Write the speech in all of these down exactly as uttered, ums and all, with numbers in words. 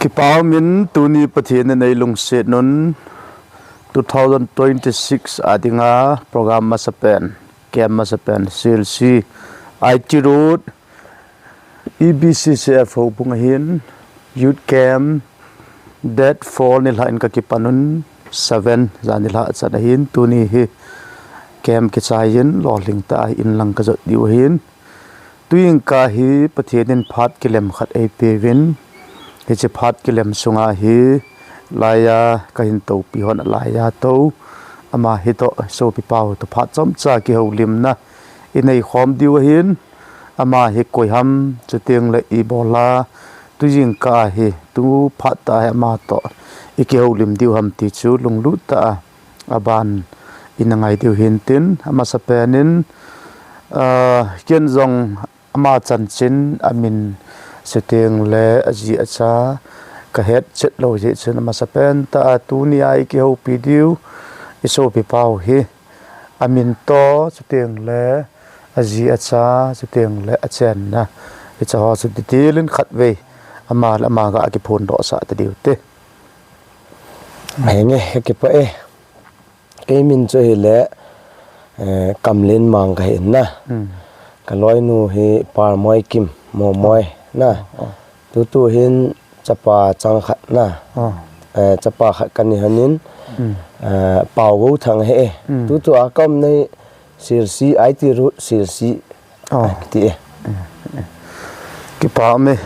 Kipah umin tuni Pathen in eilungset un two thousand twenty-six a dinga program masapen, camp masapen, C L C, I T Road, E B C C F houbung ahin, Youth Camp, date four nilhah in kakipan un, seven jan nilhah chan ahin, tuni hi camp kichai in, lolhing tah a inlang kajot diu ahin. Tujingkah hi Pathen in phat kilem khat eipeuvin, hiche phat kilem sunga hi laiya kahin toupi hon a laiya tou, ama hitoh sopipa ho toh phat chomcha kihoulimna inei khom diu ahin, ama hi koi ham, chuteng le ibola tujingkah hi, tu phat tah hi ama toh ikihoulim diu ham ti chu lunglut tah a aban ina ngai diu hintin, amasapen in, ah, ken jong ama chanchin, amin, chuteng le aji acha kahet chet lou jeh chun, amasapen tah a tuni a ikihoupi diu isopipa ho hi, amin toh, chuteng le aji acha, chuteng le achenna, hiche ho chu detail in khatvei ama le ama ga kiphondoh sah ta diu te. Henge, kakipah e. Kei min chu hile, eh, Kamlen Mang kahi na. Hmm. Kaloinu hi Parmoi Kim, Momoi na. Oh, oh. Tutu hin chapa chang khat na. Oh. Eh, chapa khat kani hanin, Hmm. eh, Pau Gou Thang he. Hmm. Tutu a kaumna hi C L C, I T Road C L C. Oh. Ah, kiti e. Kipah me.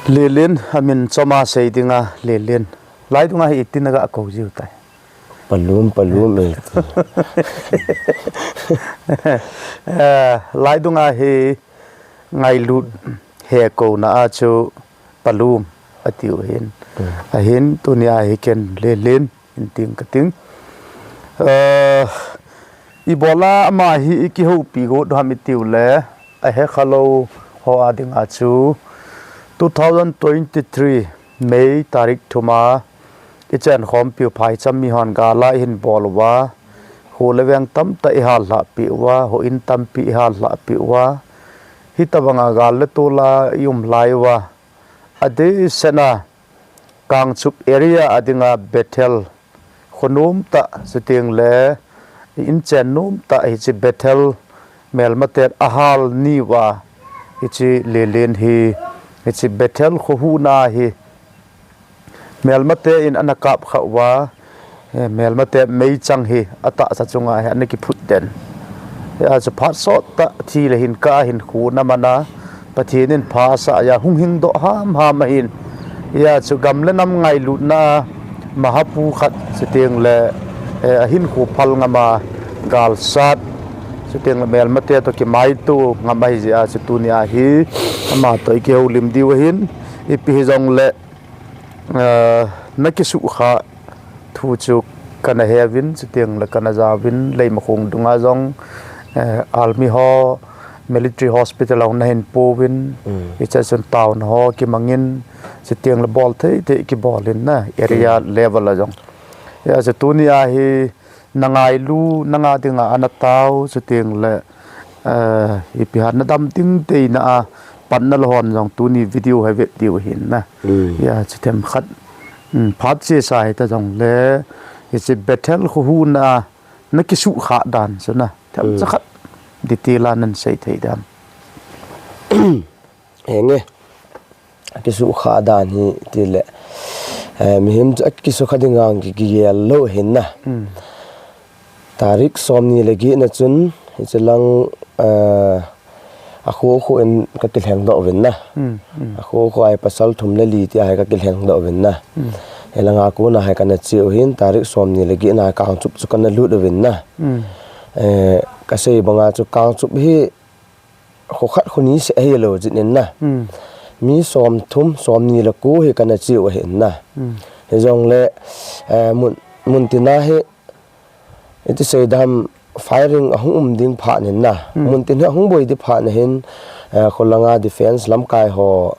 Lelen, amin choma sei dinga, Lelen. Laidunga hi itin naga kou jiu tai. Palum, palum e ti. Eh, laidunga hi ngailut he kouna a chu palum atiu hin. Hmm. Ahin tunia hi ken Lelen inting kating. Eh, ibola ama hi ikihoupi got ham itiu le, ahe khalou ho a dinga chu two thousand twenty-three May tarik thum a ichenkhompiu phaicham mihon gal a ihin bol uva, kho le veng tamtah ihallhah peh uva, houin tampi ihallhah peh uva, hitobanga gal le tol a ium lai uva, adehset a Kangchup area a dinga Bethel khonom tah, chuteng le inchen nom tah hiche Bethel melmate ahal ni uva, hiche Lelen hi, hiche Bethel kho huhna hi melmate in ana kap khah uva, eh, melmate meichang hi atahsa chunga hi ana kiphut den. Hia chu phat sot tah thi le hin kah a hin khu na mana, Pathen in pha asah a hung hing doh ham ham ahin. Hia chu gam le nam ngailutna mahapu khat chuteng le, eh, ahin khu phal ngam a galsat chuteng le melmate toh kimaito ngam ahi jeh a chu tunia hi ama toh ikihoulim diu ahin, ipi hijong le, eh, nakisukha thu chu kana heuvin, chuteng le kana jaovin, Leimakhong dunga jong, eh, army ho, military hospital a jong nahin pouvin, mm, hiche chun taona ho kimangin, chuteng le bol thei thei kibolin na, area, mm, level a jong. Hia chu tunia hi, na ngailu, nanga dinga ana tao, chuteng le, eh, ipi ham nadam ding deina a, panna lou hon jong tuni video hi vet diu ahin na. Mm. Hia, chu themkhat, mm, phat chesa hita jong le, hiche Bethel kho huhna, nakisukha dan chu na. Themcha, mm, khat, detail a nan sei thei dem? Henge. Kisukha dan hi tile, eh, mihem chu akisukha ding ang ki, kigel lou hin na. Mm. Tarik somni le get na chun, hiche lang, eh, akho kho in kakilheng doh uvin na. Mm, mm. Akho kho a hi pasal thum le li tia hi kakilheng doh uvin na. Mm. Hilanga kona hi kana che u hin, tarik somni le get na Kangchup chu kana lut uvin na. Mm. Eh, kasei banga chu Kangchup hi kho khat kho ni seh hilou jeh in na. Mm. Mi somthum, somni le ko hi kana che u ahin na. Mm. Hijongle, eh, mun, muntina hi, iti sei dem, firing ahung um ding phat in na. Mm. Muntin hi ahung boi ding phat in, eh, kholanga defense lamkai ho,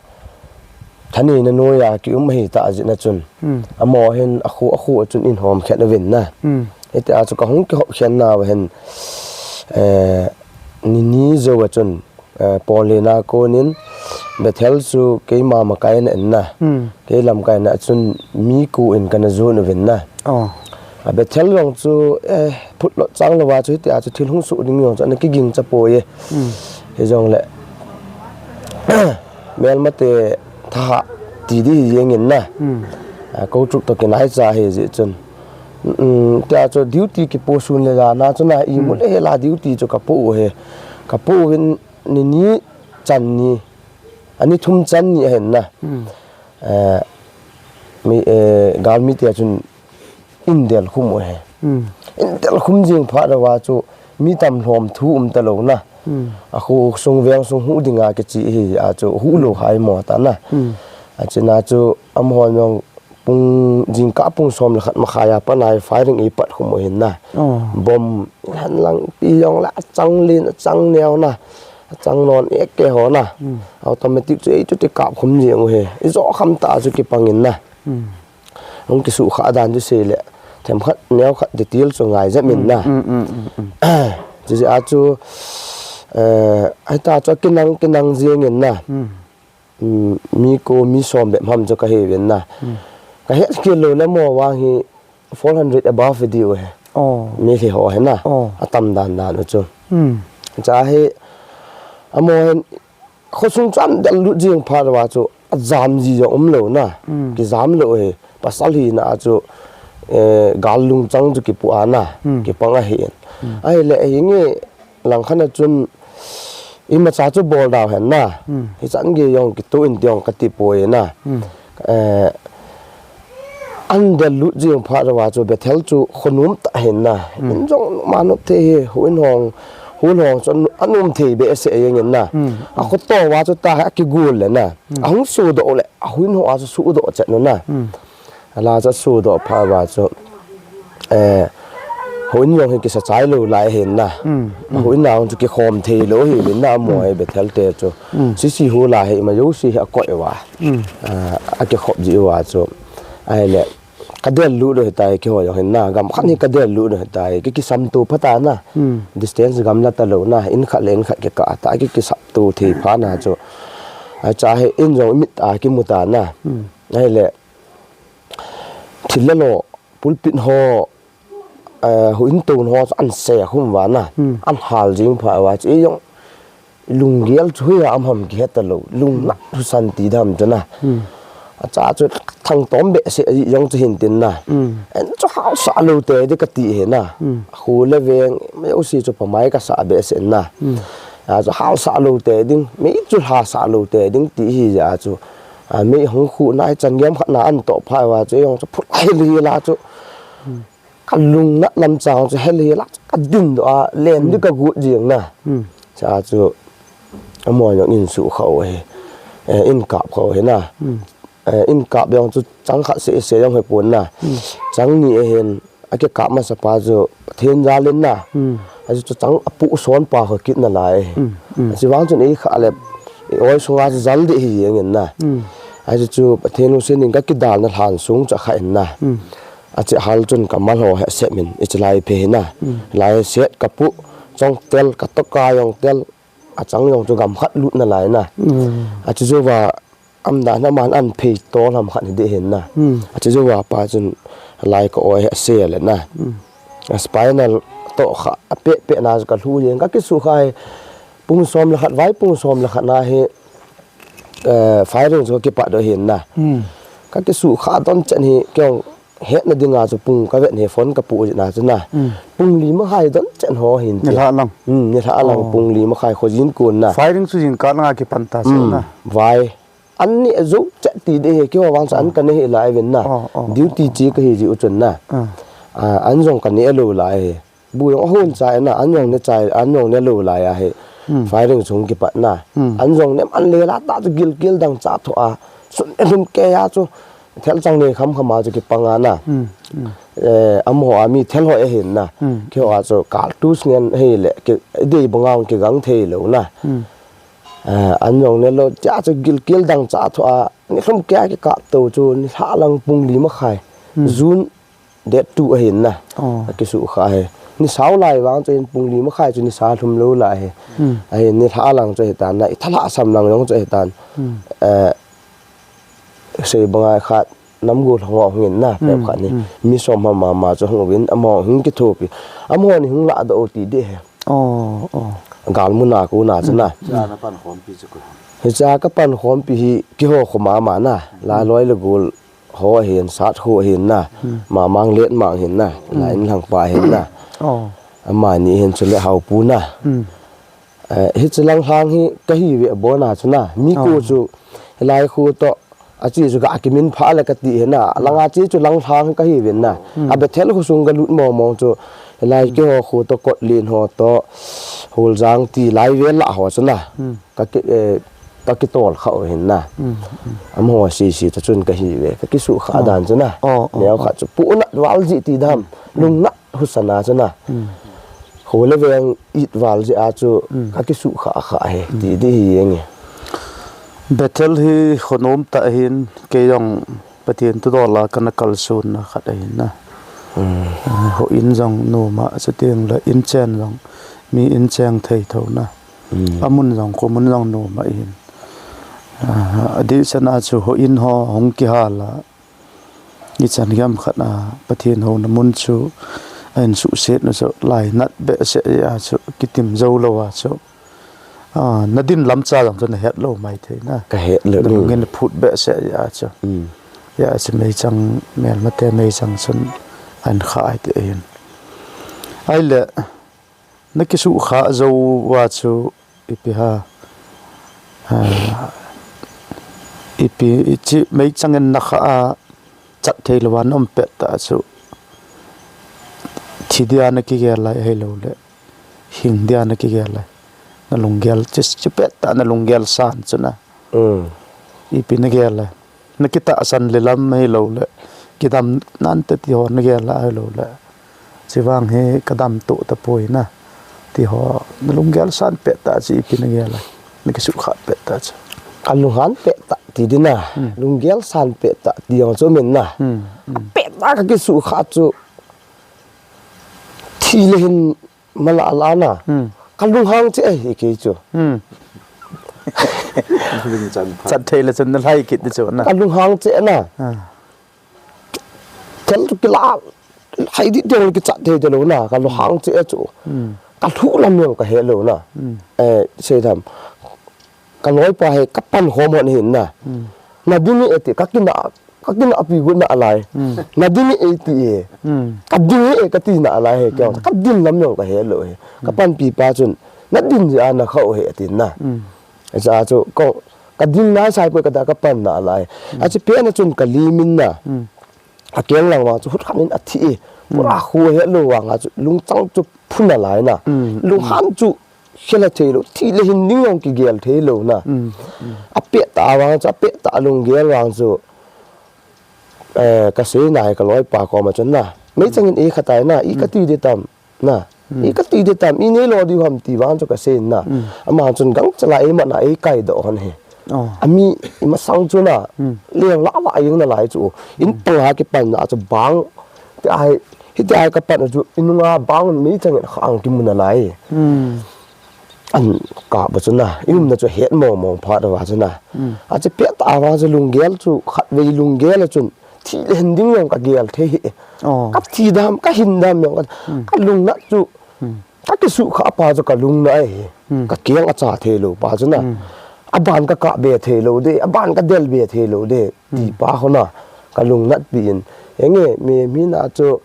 Thaneina noiya kium ahitah jeh a chun. Hmm. Amaho hin akhu, akhu a chun eihom khen uvin na. Hmm. Hitia chu kahung kihop khen nauva hin, eh, ni ni jou a chun, eh, Paul in a konin Bethel chu keima makaina in na. Hmm. Kei lamkaina chun mi ko in kana jon uvin na. Oh. A Bethel jong chu, eh, phutlo chang louva chu hitia chu thil hung soh ding jong chu ana kiging cha poi e. Hmm. Hijongle, melmate thahat ti ding hi jeng in na. Hmm. A, ko chuk to kinai cha hi jeh chun. Um, tia chu duty kipo sun le jan a chu na, i mu le hel a duty chu kapo u hi. Kapo uvin ni ni chan ni, ani thum chan ni ahin na. Hmm. Eh, mi, eh, galmi tia chun eidel khum u hi. Hmm. Eidel khum jing phat uva chu mi tam lhom thu um talou na. Hmm. Akhu sung veng sung hu dinga kichi hi a chu hu lou hai mo ta na. Hmm. Achina chu amaho jong pung jingkah pung som le khat makhai a pat a hi firing eipat khum u hin na. Oh. Bomb han lang pi jong le achang len achang neo na. Achang non e ke ho na. Hmm. Automatic chu eichu ti kap khum jing u hi. Ijo kham ta chu kipang in na. Hmm. Hung kisukha dan chu sei le themkhat neokhat detail chu ngai jep in na. Hmm, hmm, hmm, hmm, hmm. Chu jeh a chu, eh, hita chu kinang, kinang jing in na. Hmm. Um, mi ko mi som bep ham chu kahi uvin na. Hmm. Kahet kit lou le mo vang hi four hundred above video hi. Oh. Mi hi ho hi na. Oh. Atam dan dan u chu. Hmm. Cha hi, amaho hin khosung chan del lut jing phat uva chu ajam ji jong um lou na. Hmm. Kijam lou hi. Pasal hina a chu, eh, gal lungchang chu kipu a na. Hmm. Kipang ahi in. Hmm. Ahile hinge langkhat a chun imacha chu bol dau hen na. Hmm. Hichan gei jong kitoh in ti jong kati poi na. Hmm. Eh, an del lut jing phat uva chu Bethel chu khonom tah hin na. Hmm. In jong ma nop thei hi, huin hong, hul hong chu an, anom thei behseh jeng in na. Hmm. Akhoto uva chu ta hi akigol le na. Hmm. Ahung sudoh le, ahuin ho a chu sudoh chet nu na. Hmm. Ala chu sudoh phat uva chu, eh, huin jong hi kisa chai lou lai hin na. Hmm. Huin na jong chu kikhom thei lou hi vin na amaho hi Bethel te chu. Hmm. Sisi hu lai hi ima jouse hi akoi uva. Hmm. Ah, akikhop ji uva chu. Ahile, kadel lut u hitai keiho jong hin na. Gam khat hi kadel lut u hitai. Ki, kisam to phat a na. Hmm. Distance gamla talou na. In khat le in khat kikah ta. Ki, kisam to thei phat na chu. Acha hi in jong imit a kimu ta na. Hmm. Ahile, thil le lo, pulpit ho, eh, huin ton ho chu an se khum uva na. Hmm. An hal jing phat uva chu, ei jong lunggel chu hoiya um ham kihe talou. Lungnat husan ti dam chu na. Hmm. Acha chu thangtom behseh jong chu hin tin na. Hmm. En chu halsah lou te di kati hi na. Hmm. Khu le veng, ma jouse chu pamai kasah behseh na. Hmm. A chu halsah lou te ding, mei chu halsah lou te ding ti hi jeh a chu. A, mei hung khu nai chan gem khat na an toh phat uva chu, ei jong chu phut hel hel a chu. Hmm. Ka lungnat lam chang chu hel hel a chu ka dindoh a, len di ka got jing na. Hmm. Cha chu, amaho jong in sukha u hi. Eh, in kap kha u hi na. Hmm. Eh, in kap jong chu chang khat seh seh jong hi pon na. Hmm. Chang ni ahin, akikap masa pa chu Pathen jal in na. Hmm. Achu chu chang apohson pa kha kit nalai. Hmm, hmm. Achu vang chun ei kha le, ei oi sunga chu jal deh hi jeng in na. Hmm. Achu chu Pathen lungset in ka kidalna lhan sung chu akha in na. Hmm. Ache hal chun ka mal ho hi asep in, hiche lai phe hi na. Hmm. Lai set ka pu, chong tel, ka toka jong tel, achang jong chu gam khat lut nalai na. Hmm. Achu jou va, amdan a man an phei tol ham khat hi deh hin na. Hmm. Achu jou va pa chun lai ka oi hi ase le na. Hmm. A spinal toh kha, apeh peh na chu ka lhu jeng, ka kisukha hi, pung som le khat, vai pung som le khat na hi, eh, firing chu ka kipat doh hin na. Hmm. Ka kisukha don chan hi, kei jong hetna dinga chu pung ka vet hi phone ka pu jeh na chu na. Hmm. Pung li makhai don chan ho hin ti. Nilhah lang. Hmm, nilhah lang. Oh. Pung li makhai kho jin kon na. Firing chu jingkah langa kipan ta chu na. Hmm. Vai. An ni jou chet ti ding hi, keiho vang chu an ka ne hi lai uvin na. Oh, oh, duty oh, oh. Che ka hi jeh u chun na. Ah. Ah, an jong ka ne lou lai hi. Bu jong ahon chai na, an jong ne chai, an jong ne lou lai ahi. Hmm. Firing chung kipat na. Hmm. An jong ne man le la ta chu gilkel dang cha tho a. Sun e lum ke a chu. Thil chang ne kham kham a chu kipang a na. Hmm, hmm. Eh, amaho a mi thil ho e hin na. Hmm. Keiho a chu cartridge ngen hi le, ki, dei bang a kigang thei lou na. Hmm. Eh, an jong ne lou, tia chu gilkel dang cha thu a, ni lhum kia kikap to chu, ni lha lang pung li makhai. June date two ahin na. Oh. Ka kisu kha he. Ni sau lai vang chu hin pung li makhai chu ni sa lhum lou lai he. Hmm. Ahin ni lha lang chu hitan na, i thala sam lang jong chu hitan. Hmm. Eh, sei banga khat nam gol hong hong in na, pep khat ni. Hmm. Mi som ma ma ma chu hong vin, amo hong kithopi. Amo ni hong la do ti de he. Oh, oh. Gal muna ku na chu na. Hmm. Cha na pan khom pi chu ko. Hi cha ka pan khom pi hi kiho khoma ma na. La loi le gol ho hin, sat ho hin na. Hmm. Ma mang let mang hin na. Hmm. La in lang pa hin na. Oh. Ama ni hin chu le hau pu na. Hmm. Eh, hi chu lang hlang hi ka hi ve bo na chu na. Mi ko chu lai khu to a chi chu ka kimin pha le ka ti he na. Langa chi chu lang hlang hi ka hi ve na. Hmm. A Bethel khu sung ka lut mo mo chu lai ki ho khu to kot lin ho to hol jang ti lai ve la ho chu na. Hmm. Ka ki, eh, ka kitol kha o hin na. Hmm. Hmm. Am ho si si ta chun ka hi ve ka kisu kha dan chu na. Oh, oh, neo kha chu pu na wal ji ti dam. Hmm. Lung na Husana chu na. Hmm. Ho le veng it val ji a chu ka kisu kha kha he ti di hi eng e. Bethel hi honom ta hin kei jong Pathen tu dola kana kalsun na khat ahin na. Hmm. Eh, ho in jong numa chu tiang la in chen jong mi in cheng thei tho na. Hmm. Amun jong ko mun jong numa hin. Ah, adi sana chu ho in ho hong kihal a. Ichan hiam khat a Pathen houna mun chu a in suhset na chu lainat behseh a chu kitim zo lo a chu. Ah, na din lam cha jong chu na het lo mai thei na. Ka het lo. Na lungin phut behseh a chu. Mm. Ya chu meichang melmate meichang chun an kha ai te hin. Ai le Na kisu kha zo va chu ipi ha. Ah, ipi ichi meichang in na kha a chat thei lo va na um pet ta chu. Thi dia na kigel lai hei lo le. Hing dia na kigel lai. Na lunggel chi, chi pet ta na lunggel san chu na. Mm. Ipi na gel lai. Na kitahsan le lam hei lo le. Kidam nan te ti ho na gel lai hei lo le. Chi vang hi ka dam to ta poi na. Ti ho na lunggel san pet ta chi ipi na gel lai. Na kisu kha pet ta chi. Ka lunghan pet ta ti di na. Hmm. Lunggel san pet ta ti jong chu min na. Hmm, hmm. Pet ta ka kisu kha chu. Thi le hin Mala la na. Hmm. Ka lunghang che ahi kei chu. Hmm. Chat thei le chun na lai kit di chu na. Ka lunghang che na. Ah. Thil chu kila, hai di teng ki chat thei de lo na. Ka lunghang che chu. Hmm. Ka lhu lam jong ka he lo na. Hmm. Eh, sei tham. Ka loipa hi ka pan khom hon hin na. Hmm. Na ding e ti ka kina, ka kina pi gu na lai. Hmm. Na ding e ti e. Hmm. Ka ding e ka ti na lai he kyo. Hmm. Ka din lam jong ka he lo he. Ka pan pi pa chun na din ji a na kha o he ti na. Hmm. Acha chu ko ka din na sai ko ka da ka pan na lai. Hmm. Achi pe na chun ka li min na. Hmm. A keng lang wa chu hut khan in a thi e. Hmm. Pura khu he lo wa nga chu lungchang chu phun na lai na. Hmm. Lunghan chu Khela thei lo, thi le hin ding jong kigel thei lo na. Mm, mm. A pet ta vang chu, a pet ta lunggel vang chu. Eh, ka sei nai ka loipa koma chun na. Mei changin ei khatai na, i ka ti di tam na. Mm. I ka ti di tam, i nei lo di ham ti vang chu ka sei na. Mm. Ama chun gangchela ei ma na ei kai do hon he. Oh. Ami i masang chu na. Mm. Leng la va yung na lai chu. In pang ha ki pan na chu bang. Ti ai, hiti ai ka pan chu inunga bang mei changin khang ki mun na lai. Mm. An ka ba chu na, i umna chu het mong mong phat a va chu na. Mm. A chi pet a va chu lunggel chu khat vei lunggel a chun thi le hin ding jong ka gel thei hi. Oh. Ka thi dam, ka hin dam jong ka, mm, ka lungnat chu, mm, ka kisu kha pa chu ka lungna ai hi. Mm. Ka kiang a cha thei lo pa chu na. Mm. A ban ka ka be thei lo de, a ban ka del be thei lo de. Ti, mm, pa ho na. Ka lungnat pi in. Enge, mi, mi na chu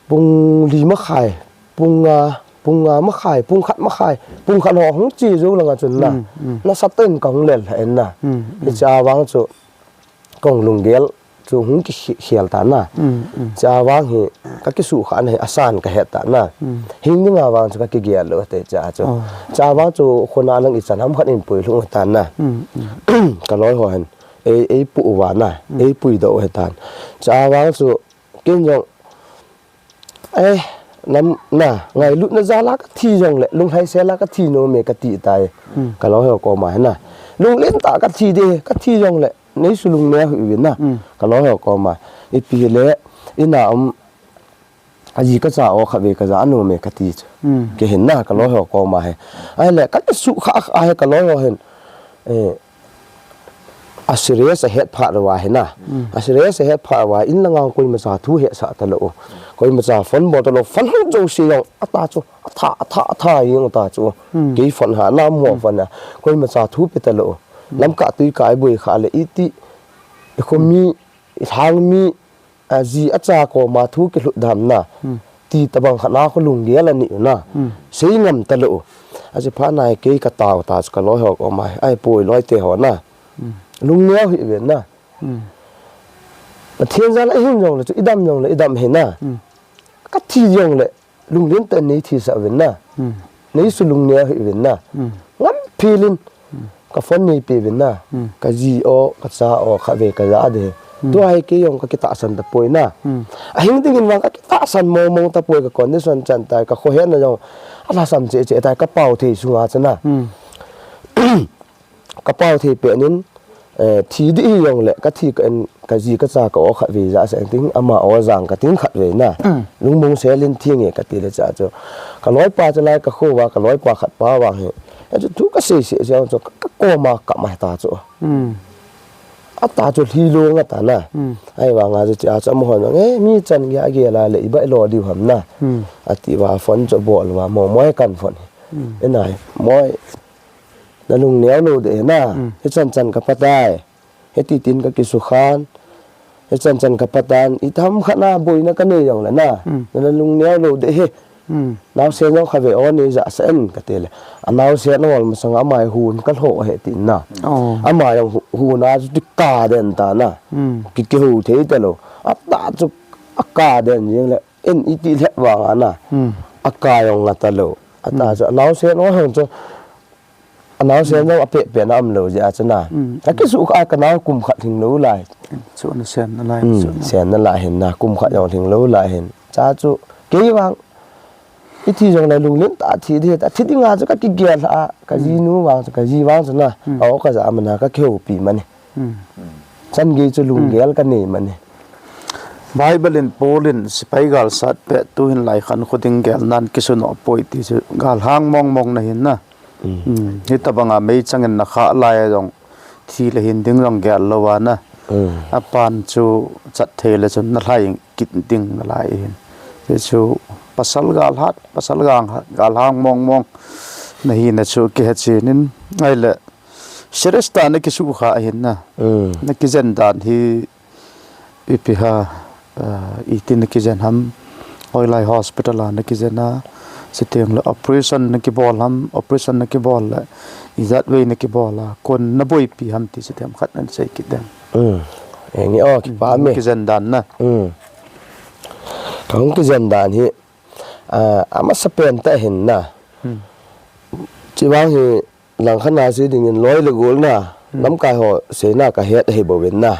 Pung li makhai, pung nga, pung nga makhai, pung khat makhai, pung khat ho hung chi jou langa chun na. Mm, mm. Nasatah in ka hung lel lha en na. Mm, mm. Hiche a vang chu, kong lunggel chu hung ki khi-, khial ta na. Mm, mm. Hiche a vang hi, ka kisu kha na hi, asan ka het ta na. Mm. Hing ding a vang chu ka kigel lou te hiche a chu. Oh. Hiche a vang chu, khona lang ichan ham khat in pui lhung ta na. Mm, mm. Ka loi ho hin, ei, ei pu uva na, mm, ei pui doh u hitan. Hiche a vang chu, Ken jong, eh, nam na, ngailutna jal a ka thi jongle, lunglhaisel a ka thi nom e ka ti tai. Ka loi ho koma hi na. Lunglen tah a ka thi ding, ka thi jongle, nei su lungneo hih uvin na. Ka loi ho koma. Ipi hile, in a um, a ji ka cha o khatvei ka ja nom e ka ti chu. Kei hin na, ka loi ho koma hi. Ahile, ka kisuh kha kha hi ka loi ho hin. Eh, a serious a het phat uva hi na. A serious a het phat uva, in lang a koima cha thu hesah talou. Koima cha phone bol talou, phone hung jouse jong, a ta chu, a tha, a tha, a tha jeng ta chu. Kei phone ha, nam ho phone ha. Koima cha thu pe talou. Lamkah tui kai boi kha le iti, i khomi, i lhangmi, a ji a cha koma thu kilhut dam na. Ti tabang khat na kho lunggel a ni na. Sei ngam talou. A ji pha nai kei ka tao ta chu ka loi ho koma. Ai poi loi te ho na. Lungneo hih uvin na. Pathen jal a i hin jongle chu, i dam jongle, i dam hi na. Ka thi jongle, lunglen tah in nei thisah uvin na. Nei su lungneo hih uvin na. Ngam philin. Ka phone nei pe uvin na. Ka ji o, ka cha o, khatvei ka ja ding. Tua hi kei jong ka kitahsan tapoi na. A hing dingin vang ka kitahsan mong mong tapoi ka condition chan tai ka khohetna jong. A lhasam cheh cheh tai ka pao thei sunga chu na. Ka pao thei pet in, eh, thi ding hi jongle, ka thi ka in, ka ji ka cha ka o khatvei ja seng ting, ama o jang ka ting khatvei na. Lungmong selin thi nge ka ti le cha chu. Ka loipa chu lai ka kho uva, ka loipa khat pa vang hi. Hichu thu ka sei sei jong chu, ka, ka koma ka mai ta chu. A ta chu lhi lung a ta na. Ahivang a chu, tia chu amaho jong, eh, mi chan gei a gei la le, i bai lo diu ham na. A ti uva phone chu bol uva, mo moi kan phone hi. E nai, moi. Na lungneo lou ding hi na. Hichan chan ka pa tai. Hiti tin ka kisukhan. Hichan chan ka pa tan. Itham khat na boina ka nei jongle na. Na, na lungneo lou ding hi. Naosen jong khatvei o nei ja sah in ka ti le. A naosen hol masang a ama hi hun ka lho hi tin na. Ama jong hu-, hun a chu ti ka den ta na. Ki, kihou thei talou. A ta chu a ka den jeng le. In iti lhep vang a na. A ka jong nga talou. A ta chu a naosen o hong chu. A naosen jong a peh peh na um lou jeh a chu na. Ka kisuh kha ka nao kum khat lhing lou lai. Chu na sen na lai, chu na. Sen na lai hin na, kum khat jong lhing lou lai hin. Cha chu, kei vang, i thi jongle lunglen tah a thi ding, a thi ding a chu ka kigel a, ka jinu vang chu, ka ji vang chu na. A o ka ja man a ka kihoupi man e. Chan gei chu lunggel ka nei man e. Bible in Paul in sepai gal sat pet tu hin lai khan khu ding gel nan kisu noh poi ti chu gal hang mong mong na hin na. Hitabang a meichang in na kha lai a jong thi le hin ding jong gel lou a na. A pan chu chat thei le chun na lhai kit ding na lai hin. Ti chu pasal gal hat, pasal gal, gal hang mong mong na hi na chu kihe chen in. Ahile serious tah na kisu kha hin na. Na kijen dan hi ipi ham, ah, iti na kijen ham, hoilai hospital a na kijen a, chuteng le operation na kibol ham, operation na kibol le, ijat vei na kibol a, kon na boipi ham ti chuteng khat na sei kit ding. Eng e o, kipa me. Kijen dan na. Ka hung kijen dan hi, ah, amasapen tah hin na. Chuvang hi, langkhat na sei ding in loi le gol na, lamkai ho seina ka het ahi bou vin na.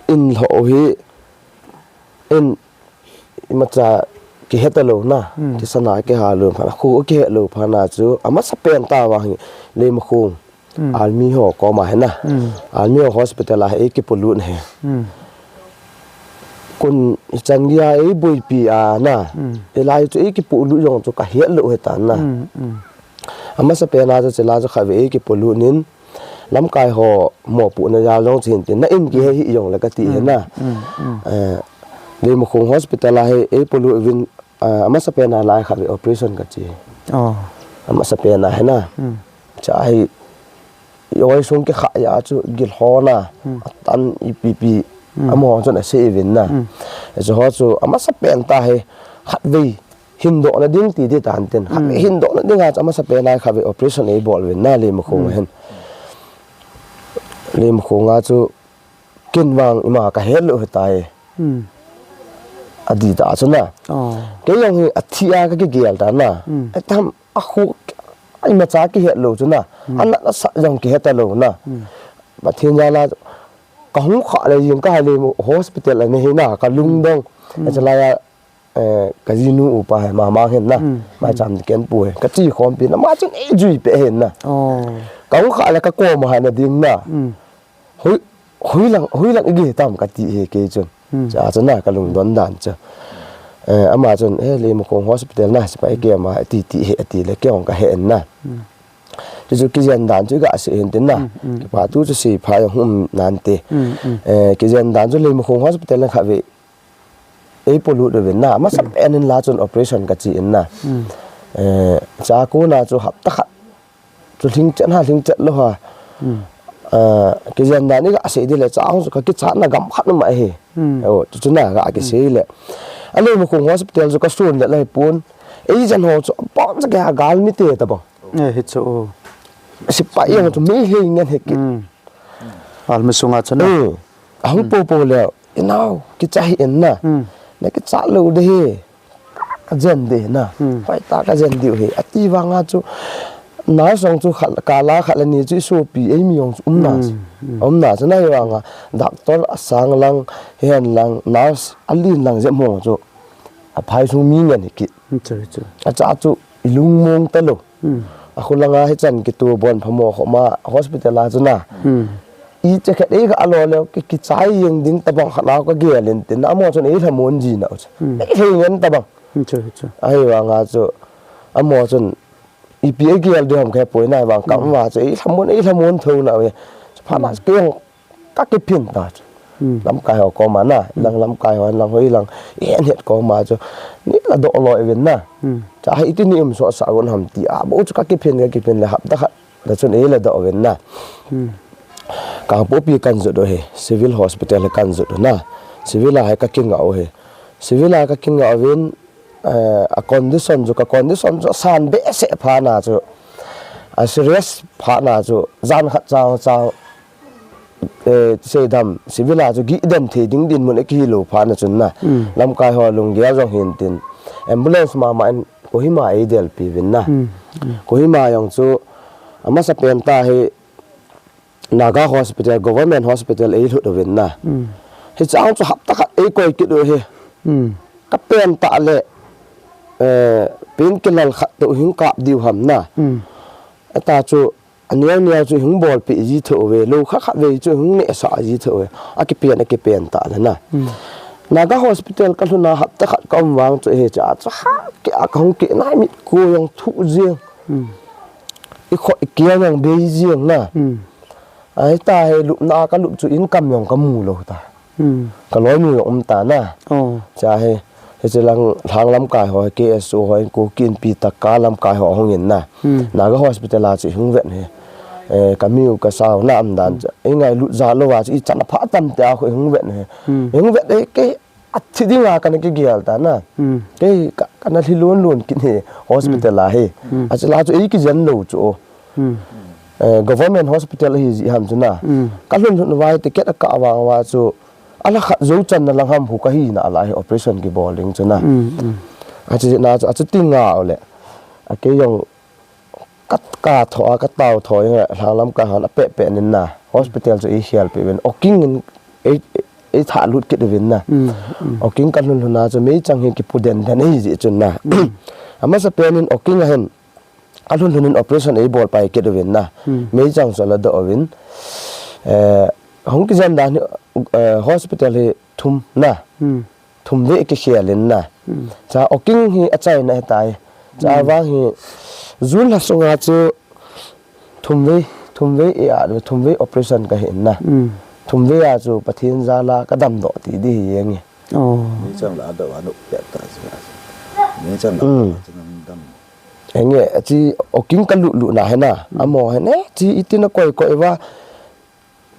In lhoh hi, in imacha kihe talou na, kisana kiha lou phat na, khu kihe lou phat na chu, amasapen tah vang hi, Leimakhong, army ho koma hi na. Army ho hospital a hi, ei kipolut hi. Kon chan gei a ei boipi a na. Hilai chu ei kipolut jong chu ka het lou hi ta na. Amasapen a chu chila chu khatvei ei kipolut in lamkai ho mopohna jal jong chu hin tin na in kihe hih jongle ka ti hi na. Eh, Leimakhong hospital a hi ei polut uvin, ah, amasapen a lai khatvei operation ka che. Amasapen a hi na. Cha hi, i oi sung kikha a chu gilhona, atan ipi pi, amaho chun asei uvin na. Chu ho chu amasapen tah hi khatvei hindohna ding ti ding tan tin. Khatvei hindohna ding a chu amasapen a khatvei operation ei bol uvin na Leimakhong a hin. Leimakhong a chu ken vang ima ka het lou hi tai. Adih tah chu na. Kei jong hi athi a ka kigel ta na. Atam a khu, imacha kihet lou chu na. Anat asa jong kihe talou na. Pathen jal a ka hung kha le jing ka hai le hospital a ni hi na ka lungdong. Achalai a eh, ka jinu upa hi, mama hin na. Mm, maicham ken pu hi. Ka chi khompi na, ama chun ei jui pe hin na. Oh. Ka hung kha le ka kom a ha na ding na. Mm. Hoi, hoi lang, hoi lang i gei tam ka ti hi kei chun. Hmm. Cha chun na ka lungdon dan chu. Eh, ama chun, eh, Leimakhong Hospital na, sipai ke ama, ti, ti hi, ti le kei hung ka he na. Hmm. Chu chu kijen dan chu i ga sei hin tin na. Hmm, hmm. Kipa thu chu sei pha jong um nante. Hmm, hmm. Eh, kijen dan chu Leimakhong Hospital na kha ve. Ei polut uvin na. Masa pen in la chun operation ka chi in na. Hmm. Eh, cha ko na chu hapta khat. Chu lhing chet ha, lhing chet lou ha. Hmm. Ah, kijen dan i ga sei di le, cha hung chu ka kichat na gam khat um ahi. Hmm. Oh, chu chu na ga kisei le. A Leimakhong Hospital chu ka sun le lai pon. Ei jen ho chu, pon cha ka gal mi te ta bang. Eh, hi chu. Sipai jong chu mi hei ngen hi ki. Hmm. Almi sunga chu na. Hmm. A hung po po le, i nau, kicha hi in na. Hmm. Na kicha lou de hi. Ka jen de na. Hmm. Hoi ta ka jen diu hi. A ti vang a chu, nurse jong chu khat, ka la khat le ni chu i sopi, ei mi jong chu um na chu. Hmm, hmm. Um na chu na hi vang a, doctor a sang lang, hen lang, nurse a lin lang jep mo chu. A phai sung mi ngen hi ki. Hmm, chu, chu. A cha chu, i lung mong ta lou. Hmm. A khu langa hi chan kitu bon phamo khoma hospital a chu na. Hmm. I che khet ei ga lo le ki, kichai jeng ding ta bang khat na ka gel in tin na mo chun ei lhamon ji na u chu. Hmm. Ei hei ngen ta bang. Hmm, chu, chu. Ahi vang a chu. A mo chun ipi ei gel di ham ka he poi na vang kam Hmm. va chu ei lhamon, ei lhamon tho na ve. Chu pha na Hmm. keng ka kiphin ta chu. Hmm. Lamkai ho koma na, Hmm. lang lamkai ho, lang hoi lang, i het het koma chu. Ni la do lo i vin na. Hmm. Cha hi ti ni um so sa gon ham ti a, bo chu ka kiphin, ka kiphin le hapta khat. La chun ei la do vin na. Hmm. Kangpokpi kan jot u hi, Civil Hospital hi kan jot u na. Civil a hi ka kinga u hi. Civil a ka kinga u vin, eh, a condition chu, ka condition chu, a san behseh pha na chu, a serious pha na chu, jan khat chang chang, eh, seidam, civil a chu, gih den thei ding dinmun a kihi lou pha na chun na. Mm. Lamkai ho lunggel jong hin tin. Ambulance mama in Kohima ei delpi vin na. Mm, mm. Kohima jong chu, a masa pen ta hi, Naga Hospital, Government Hospital ei lhut uvin na. Mm. Hichang chu hapta khat ei koi kit u hi. Mm. Ka pen ta le, eh, painkiller khat toh hung kap diu ham na. Mm. Eta chu, a neo neo chu hung bolpi ji tho ve, lou khat khat ve chu hung ne sa ji tho ve. A kipen, a kipen ta le na. Mm. Naga Hospital ka lhun a hapta khat ka um vang chu hi cha chu ha, ki a ka hung ki nai mit ko jong thu jeng. Mm. I kho, i kiang jong bei jeng na. Hmm. Ai ta hi lupna ka lup chu income jong ka mu lou ta. Hmm. Ka loinu jong um ta na. Oh. Cha hi, hiche lang, lang lamkai ho, K S O ho, in ko kin pi ta ka lamkai ho hung in na. Hmm. Naga Hospital a chu hung vet hi. Eh, ka miu ka sao na um dan Hmm. cha. I ngailut ja lou a chu i chan a pha tam te a khu hung vet hi. Hmm. Hung vet hi ke A thi dinga kana kigel ta na. Hmm. Kei ka, kana lhi lon lon kit hi hospital Hmm. a hi. Hmm. A chila chu ei kijen lou chu. Hmm. Eh, government hospital hi ji ham chu na. Hmm. Ka lhun lhun vai ticket a ka vang va chu. A la khat jou chan na lang ham hu ka hi na a la hi operation kibol ding chu na. Hmm, hmm. A chu na chu, a chu ti nga u le. A kei jong Ka, ka tho a, ka tao tho jong, Lhanglam ka hon a peh peh nin na. Hospital chu i hial peh uvin. Oking in, ei, ei tha lut kit uvin na. Mm, mm. Oking ka lhun lhun a chu meichang hi kipu den den ei ji chun na. Mm. A masa pen in Oking a hin, a lhun lhun in operation ei bol pai kit uvin na. Mm. Meichang chu la do uvin. Eh, hung kijen dan hi, eh, hospital hi thum na. Mm. Thum vei kikhel in na. Hmm. Cha Oking hi a chaina hi tai. Cha Hmm. vang hi June lha sunga chu thum vei, thum vei e a, thum vei operation ka hi in na. Hmm. Thum vei a chu Pathen jal a ka damdoh ti di hi jeng e. Oh. Meichang la doh a nu pet ta chu. Meichang la Hmm. chu nam dam. Enge, a chi Oking ka lut lut na hi na. Hmm. Amo hi ne, chi itin a koi koi va.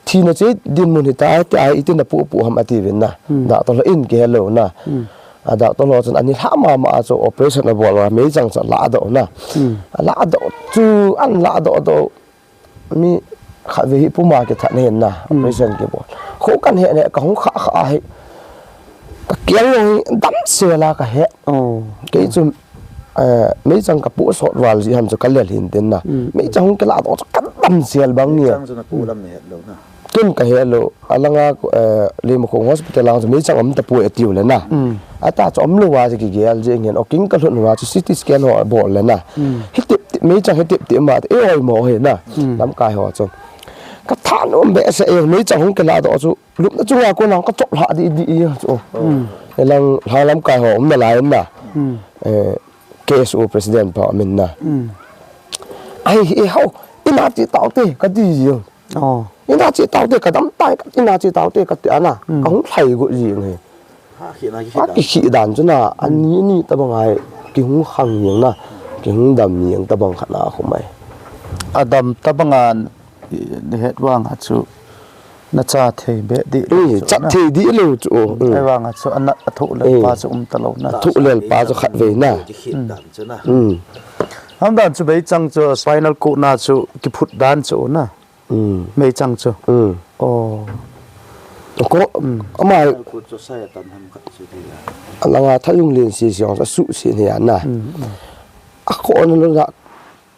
Thina chu dinmun hi tai, ti ai, itin a pu pu ham ati uvin na. Hmm. Doctor ho in kihe lou na. Hmm. A doctor ho chun ani lha mama a chu operation a bol a meichang chu la doh na. Hmm. A la doh chu an la doh doh mi khat vei hi puma kithat na hin na. Hmm. Operation kibol. Kho kan he ne ka hung kha kha hi. Ka kiang jong hi dam sel a ka he. Oh. Kei chu, eh, meichang ka pu sot val ji ham chu ka lel hin tin na. Mm. Meichang hung kila to chu ka dam sel bang ni. Meichang chu na pu lam ni het lou na. Ken ka he lou. A langa, eh, Leimakhong hospital lang chu meichang um ta pu e tiu le na. Mm. Ata chu umlou a chu kigel jeng hin, o king kalhun uva chu C T scan ho abol le na. Hitep tep, meichang hitep tep ma, e oi mo he na. Lamkai ho chu. Ka thanom behseh e, meichang hung kilah doh chu. Lupna chunga kona kachop lha di di e chu. Elang lha lamkai ho umna lai na. Eh, K S O president pa min na. Ai, e hau, ina chi tau te, kati jeng. Ina chi tau te, kadam tai, ina chi tau te, kati ana. Kahung lhai go jeng he. Akikhih dan chu na, ani ni tabang ai, kihung khang jeng na, kihung dam jeng tabang khat na khu mai. Adam tabang a, ni het vang a chu, na cha thei be di lou chu chat na. Thei di lou chu. Ai vang a chu, ana athu le pa chu um ta lou na. Athu le pa chu khat ve na. Ham dan chu meichang chu, spinal cord na chu, kiphut dan chu na. Meichang chu. Oh. Ko, amai. Alanga thalung len si si ong sa su si ni ana. Ako na lo na.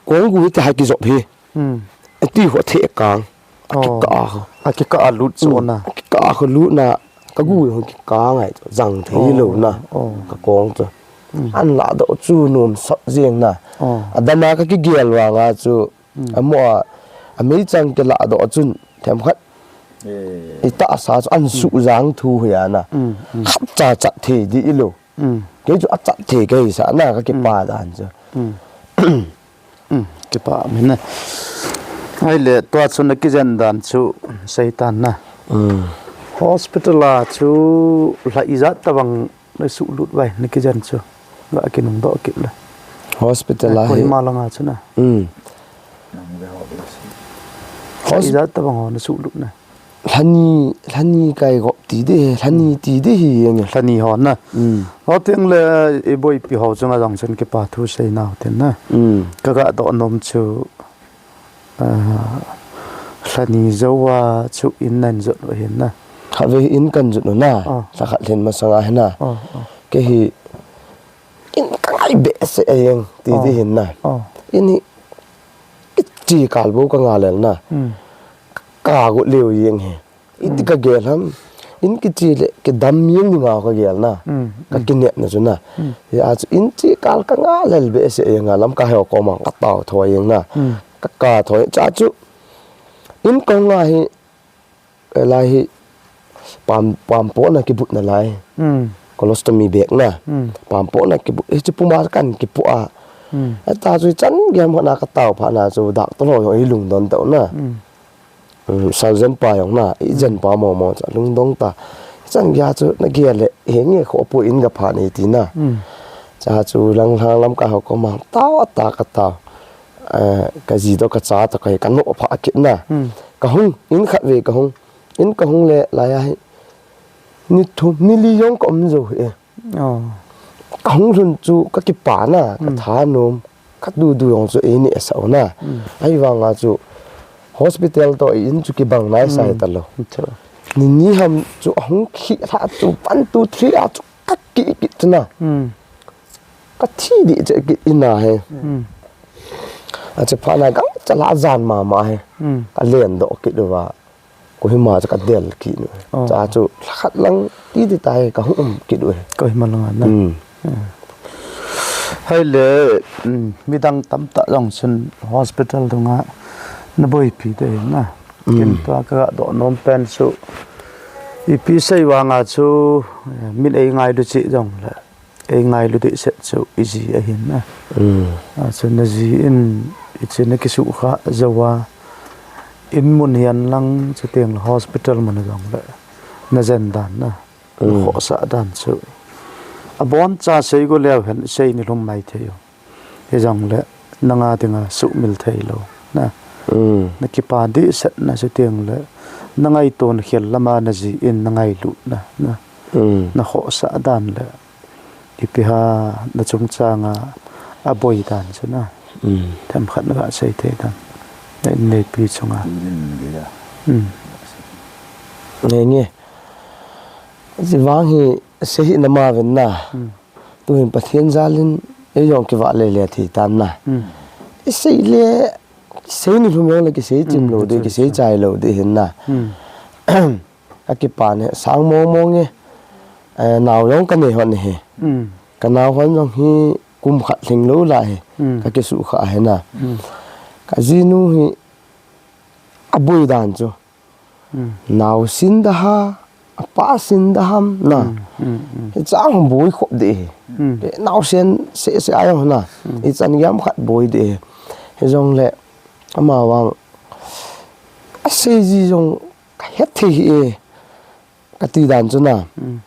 Kong gu te hai kijop hi. Ati ho the kang. Akika ho. Akika a lut chu na. Akika ho lut na. Ka gu ho kika ngai chu. Jang thei lou na. Ka kong chu. An la do chu nom sap jeng na. Adama ka kigel vang a chu. Amo a, ameichang kilah doh chun, themkhat. Ita sa chu an su jang thu hi ana. Khat cha chat thei di ilou. Kei chu achat thei kei sa na ka kipa dan chu. Kipa min na. Ai le, tua chu na kijen dan chu, seitan na. Hospital a chu, la ijat tabang Na suhlut vai, na kijen chu. La kinung doh kit le. Hospital a hi. Kohima langa chu na. Mm. Hos- Ijat tabang ho na suhlut na. Lhani, lhani kai gop ti de, lhani ti de hi nge. Lhani ho na. Mm. Ho teng le i boipi ho chunga jong chun kipa thu sei nau tin na. Mm. Ka ga doh nom chu. Ah, lhani jou a chu in nan jot u ahin na. Khatvei in kan jot u na. Ah. Lha khat lhin masanga hin na. Ah, ah. Kei hi in ka ngai behseh a jeng ti, ah, ti hin na. Ah. In hi kichi kal bou ka nga lel na. Hmm. Ka got leo jeng hi. Iti ka gel ham. In kichi le, kidam jeng dinga ka gel na. Mm, ka mm. Kinepna chu na. Mm. Hia chu in chi kal ka nga lel behseh jeng a lam ka heo koma ka tao thoi jeng na. Mm. Ka ka thoi cha chu. In ka nga hi, eh, lai hi pam, pam po na kibut na lai. Mm. Colostomy bag na. Mm. Pam po na kibut. Hichi puma kan kipu a. Mm. Eta chu chan gem ho na ka tao pha na chu dak to lo jong i lungdon tau na. Mm. Um, surgeon pa jong na, i jen pa momo cha lungdong ta. Chan gei a chu na gel le, he nge kho pu in ga pha nei ti na. Mm. Cha chu lang lang lam ka ho koma, tao ata ka tao. Eh, ka ji to ka cha to ka hi ka no pha kit na. Mm. Ka hung, in khatvei ka hung. In ka hung le, lai a hi. Ni thum, ni li jong ka um jou hi. Oh. Ka hung lhun chu ka kipa na, ka, mm, thanom, ka dudu jong chu eini esa u na. Mm. Ahivanga chu hospital to in chu kibang nai sa, mm, ta lo. Chu. Ni ni ham chu ahung khi lha chu one, two, three a chu ka ki ki chu na. Mm. Ka thi di che ki ina he. Mm. A che pha na ka cha la jan mama he. Mm. Ka len doh kit uva. Kohima chu ka del kit u. Oh. Cha chu lha khat lang ti ti ta hi ka hung um kit u hi. Kohima langa na. Hmm. Hmm. Hai le, hmm, midang tamtah jong chun hospital dunga na boipi te na. Hmm. Kin tua ka ga doh nom pen chu. Ipi sei vanga chu, eh, min ei ngailu cheh jong le. Ei ngailu dehset chu i ji ahin na. Mm. A, chu na ji in, i chi na kisukha jou a. In mun hihen lang chuteng le hospital mun a jong le. Na jen dan na. Mm. Na khohsah dan chu. Abon cha sei go leu hen, sei ni lhum mai thei u. Hijong le, na nga dinga sumil thei lou. Na. Mm. Na kipa dehset na chuteng le. Na ngaito na khel lama na ji in na ngailu na. Na. Mm. Na khohsah dan le. Ipi ham na chungchanga aboi dan chu na. Mm. Themkhat na ga sei thei dan. Na inneipi chunga. Mm. Nge nge. Hiche vang hi sei hih na ma ven na. Mm. Tuhin Pathen jal in ei jong kivah lele thei tan na. Mm. I sei le, sei ni lhum jong le kisei chim lou di, kisei chai lou di hin na. Mm. Ka kipa ne, sang mong mong e. eh, nao jong kanei hon ahi. Hmm. Kanao hon jong hi kum khat lhing lou lai ahi. Hmm. Kakisuh kha ahi na. Hmm. Kajinu hi aboi dan chu. Hmm. Nao sin da ha, apa sin da ham na. Hmm, hmm, hmm. Hicha hung boi khop ding ahi. Hmm. Naosen seh seh a jong na. Hmm. Ichan gei ham khat boi ding ahi. Hijongle, amavang, asei ji jong kahet thei hih e, kati dan chu na. Hmm.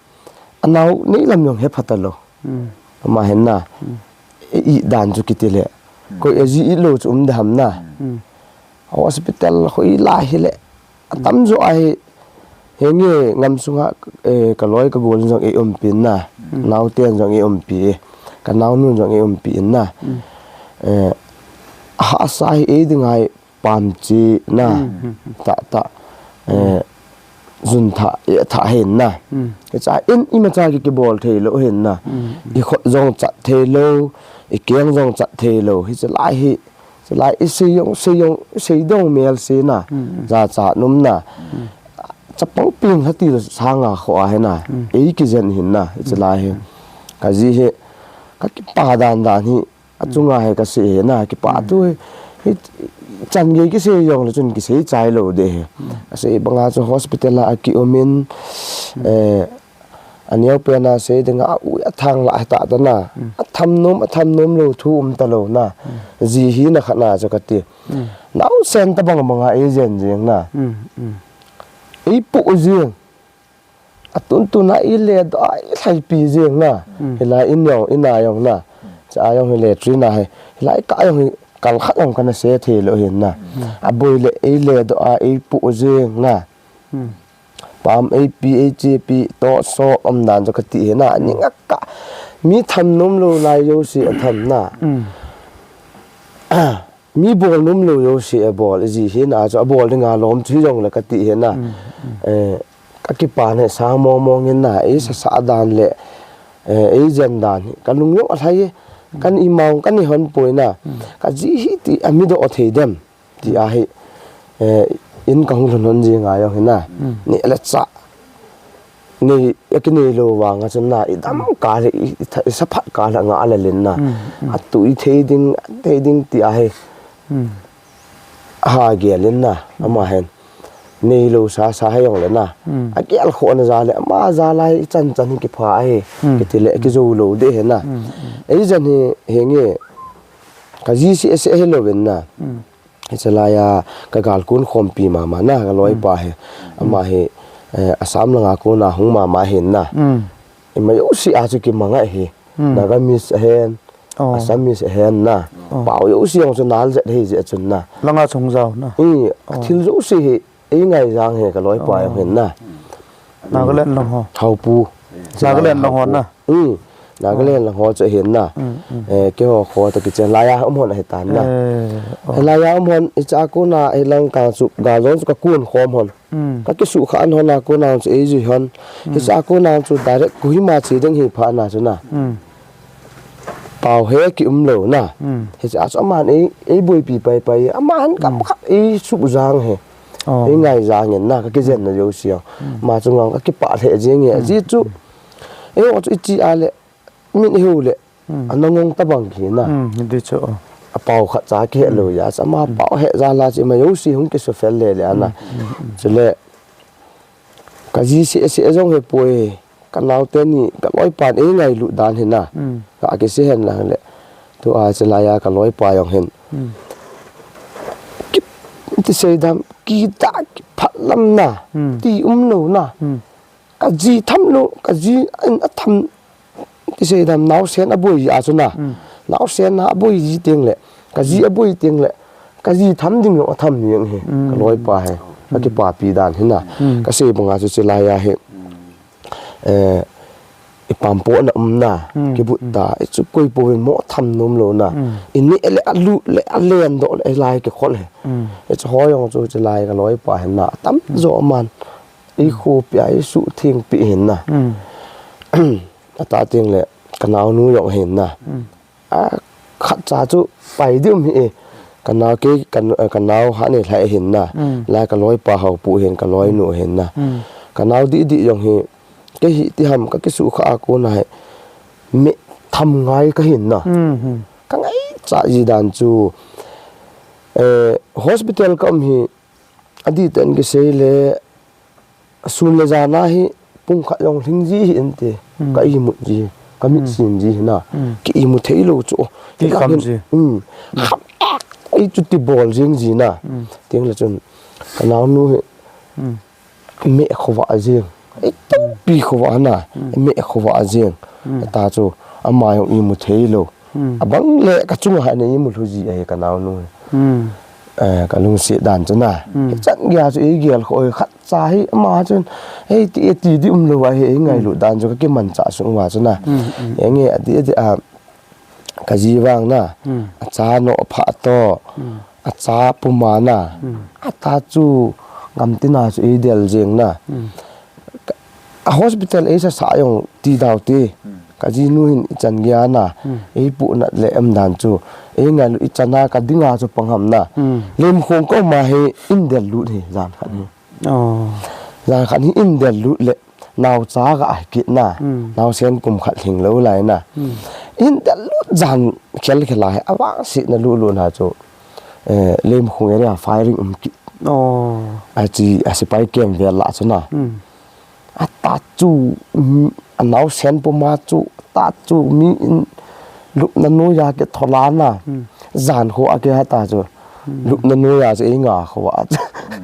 Anao nei lam jong he pha talou. Hmm. Ama hin na. Hmm. Ei dan chu kiti le. Hmm. Koi aji it lou chu um da ham na. Hmm. Hospital hoi lai hile. Atam jo ahi. Henge ngam sunga, eh, kaloi kagol jong eiumpi na. Hmm. Naoten jong eiumpi. Kanaonun jong eiumpi na. Hmm. Eh, ahahsa hi ei ding ahi. Pamchi na, hmm, hmm, hmm, tah, tah, eh, jun thah, eh, thah hin na. Hmm. Hicha in imacha ki, kibol thei lou hin na. Hmm, hmm. Ikhut jong chat thei lou, ikeng jong chat thei lou. Hiche lai hi, hiche lai isei jong, sei jong, sei dong mel sei na. Hmm, hmm. Jachat nom na. Hmm. Chapang ping hati lou sanga kho ahi na. Hmm. Ei kijen hin na, hiche lai hi. Hmm. Kaji hi, kakipa dan dan hi, achunga hi kasei hi na, kipa tu hi, hi chan gei kisei jongle chun kisei chai lou ding ahi. Asei banga chu hospital a akium in, eh, aneopen a sei dinga, a u athang lah tah tah na. Atham nom, atham nom lou thu um talou na. Ji hina khat na chu kati. Naosen tabang banga eijen jing na. Eipoh jing. Atun tun a ile doh a ilhaipi jing na. Hmm. Hilai in jong, in a jong na. Cha a jong hile trin a hi. Hilai kah jong hi kal khat jong kana se thei lou hin na. Hmm. Aboi le ile doh a eipoh jing na. Hmm. Pam eipi, eichepi, toh so um dan chu kati hi na. Ani nga ka. Mi tham nom lou lai jouse atham na. Hmm. Mi bol nom lou jouse abol, iji hina chu abol dinga lom chu hijongle kati hi na. Mm, mm. Eh, kakipa ne sang mong mong in na, eisa sa dan le, eh, eijen dan hi. Kalung jong alhai e, kan imang, kan ihon poi na. Mm. Kaji hi ti, ami doh thei dem, ti ahi. Eh, in kahung lhun lhon jinga jong hi na. Mm. Ni le cha. Nei, akinei lou vanga chun na, idam kah le, i, i, i saphat kah le nga le len na. Mm, mm. Atu ithei ding, thei ding ti ahi. Mm. Aha gel in na, mm, ama hin. Nei lou sa, sa hei jong le na. Mm. Agel khona ja le, ama ja lai, ichan chan hi kipha ahi. Mm. Kiti le, kijou lou ding ahi na. Mm, mm. Eijen hi, henge, kaji seh seh hilou vin na. Mm. Hiche laiya kagal kon khompi mama na, kaloipa hi. Mm. Ama hi, eh, Assam langa kona hung mama hin na. Mm. Ima jouse a chu kimang ahi. Mm. Nagamese ahin, oh, Assamese ahin na. Oh. Pao jouse jong chu nal jet ahi jeh chun na. Langa chung jao na. I, oh, athil jouse hi, ei ngai jang hi kaloipa jong hin na. Nagaland lang ho. Haopu. Nagaland lang ho na. Hmm. Nagaland lang ho chu hin na. Hmm, hmm. Eh, keiho kho toh kichen laiya um hon ahi tan na. Eh, oh. Hilaiya um hon, hiche a kona, hilang kang chu, gal jong chu kakon khom hon. Hmm. Kakisuh kha an hon a kona chu eijui hon. Hmm. Hiche a kona chu direct Kohima che ding hi pha na chu na. Hmm. Pao he kium lou na. Hmm. Hiche a chu aman ei, eiboipi pai pai. Aman kam, hmm, khat eisuh jang hi. Oh. Ei ngai jang in na, kakijen na jouse. Hmm. Ama chunga kakipah lheh jeng e. Hmm. Ajeh chu. Eiho chu iche a le, min ihou le. Hmm. Ana ngong tabang hi na. Hmm, hiti chu. Apao khat cha kihe lou, hmm, ya. Ama, hmm, pao he jal a chu ima jouse hung kisufel le le ana. Hmm, hmm, hmm. Chule. Kaji seh seh jong hipoi. Kanaote ni, kaloipan ei ngailut dan hi na. Hmm. Kakisei hen lang le. Tua hiche laiya kaloipa jong hin. Hmm. Ki, ti seidam, kita kiphat lam na. Hmm. Ti um lou na. Hmm. Kaji tham lou, kaji in atham, ti seidam naosen aboi a chu na. Hmm. Naosen na aboi ji teng le. Kaji, hmm, aboi teng le. Kaji tham ding jong atham jeng hi. Hmm. Kaloipa hi. Hmm. Kakipapi dan hi na. Hmm. Kasei banga chu hiche laiya hi. Eh, ipam po na um na, hmm, kibut ta, hmm, ichu koi po in mo tham nom lou na. Hmm. Ineh le alut le alen doh le lai kikhol hi. Hmm. Hiche ho jong chu hiche lai kaloipa hin na, atam, hmm, jo man. Ikhopi a, isuhtheng pi hin na. Hmm. Ata teng le, kanaonu jong hin na. Hmm. A, khatcha chu pai ding um hi e. Kanao kei, kan, eh, kanao ha nei lhai hin na. Mm. Lai kaloipa Haopu hin, kaloinu hin na. Mm. Kanao didi jong hi, kei hi ti ham ka kisu kha a kona hi, me tham ngai ka hin na. Hmm, hmm. Ka ngaicha ji dan chu, eh, hospital ka um hi, adih tah in kisei le, sun le jan a hi, pung khat jong lhing ji hi inte, Hmm. ka imut ji, ka mit Hmm. sin ji hi na. Hmm. Ki imu thei lou chu, oh, Ti ka kham hin, ji. Hmm. Kham ek, ei chu ti bol jing ji na. Hmm. Ting le chun, ka naonu hi, Hmm. me khovah jing. Ei tampi khovah na, Hmm. me khovah jing. Hmm. Ta chu, ama jong imu thei lou. Hmm. Abang le ka chunga hi na imu lhu ji ahi ka naonu hi. Hmm. Eh, ka lungset dan chu na. Hmm. Hichan gei a chu ei gel kho, oi, khat cha hi ama chun, hei ti, ti di um lou ahi, ei ngailut Hmm. dan chu ka kimanchah sung uva chu na. Hmm, hmm. Enge ati, ati a, ka ji vang na, Hmm. a cha noh pha to, Hmm. a cha puma na, Hmm. a ta chu gamtina chu ei del jeng na. Hmm. A hospital ei sa sa jong ti dau ti. Hmm. Ka jinu hin ichan gei a na, Hmm. ei pu nat le em dan chu. Ei ngailut ichan a ka dinga chu pang ham na. Hmm. Lemkhong ka um a hi in del lut hi jan khat hi. Oh. Jan khat hi in del lut le nao cha ka ai kit na. Hmm. Naosen kum khat lhing lou lai na. Hmm. In del lut jan khel khel a hi avangset na lut lut na chu. Eh, Lemkhong area firing um kit. Oh. A chi, a sepai kem vel lah chu na. Hmm. A ta chu, mm, a naosen puma chu, ta chu mi in lupna noiya kithola na. Hmm. Jan kho a kiha ta chu. Hmm. Lupna noiya chu ei nga kho a.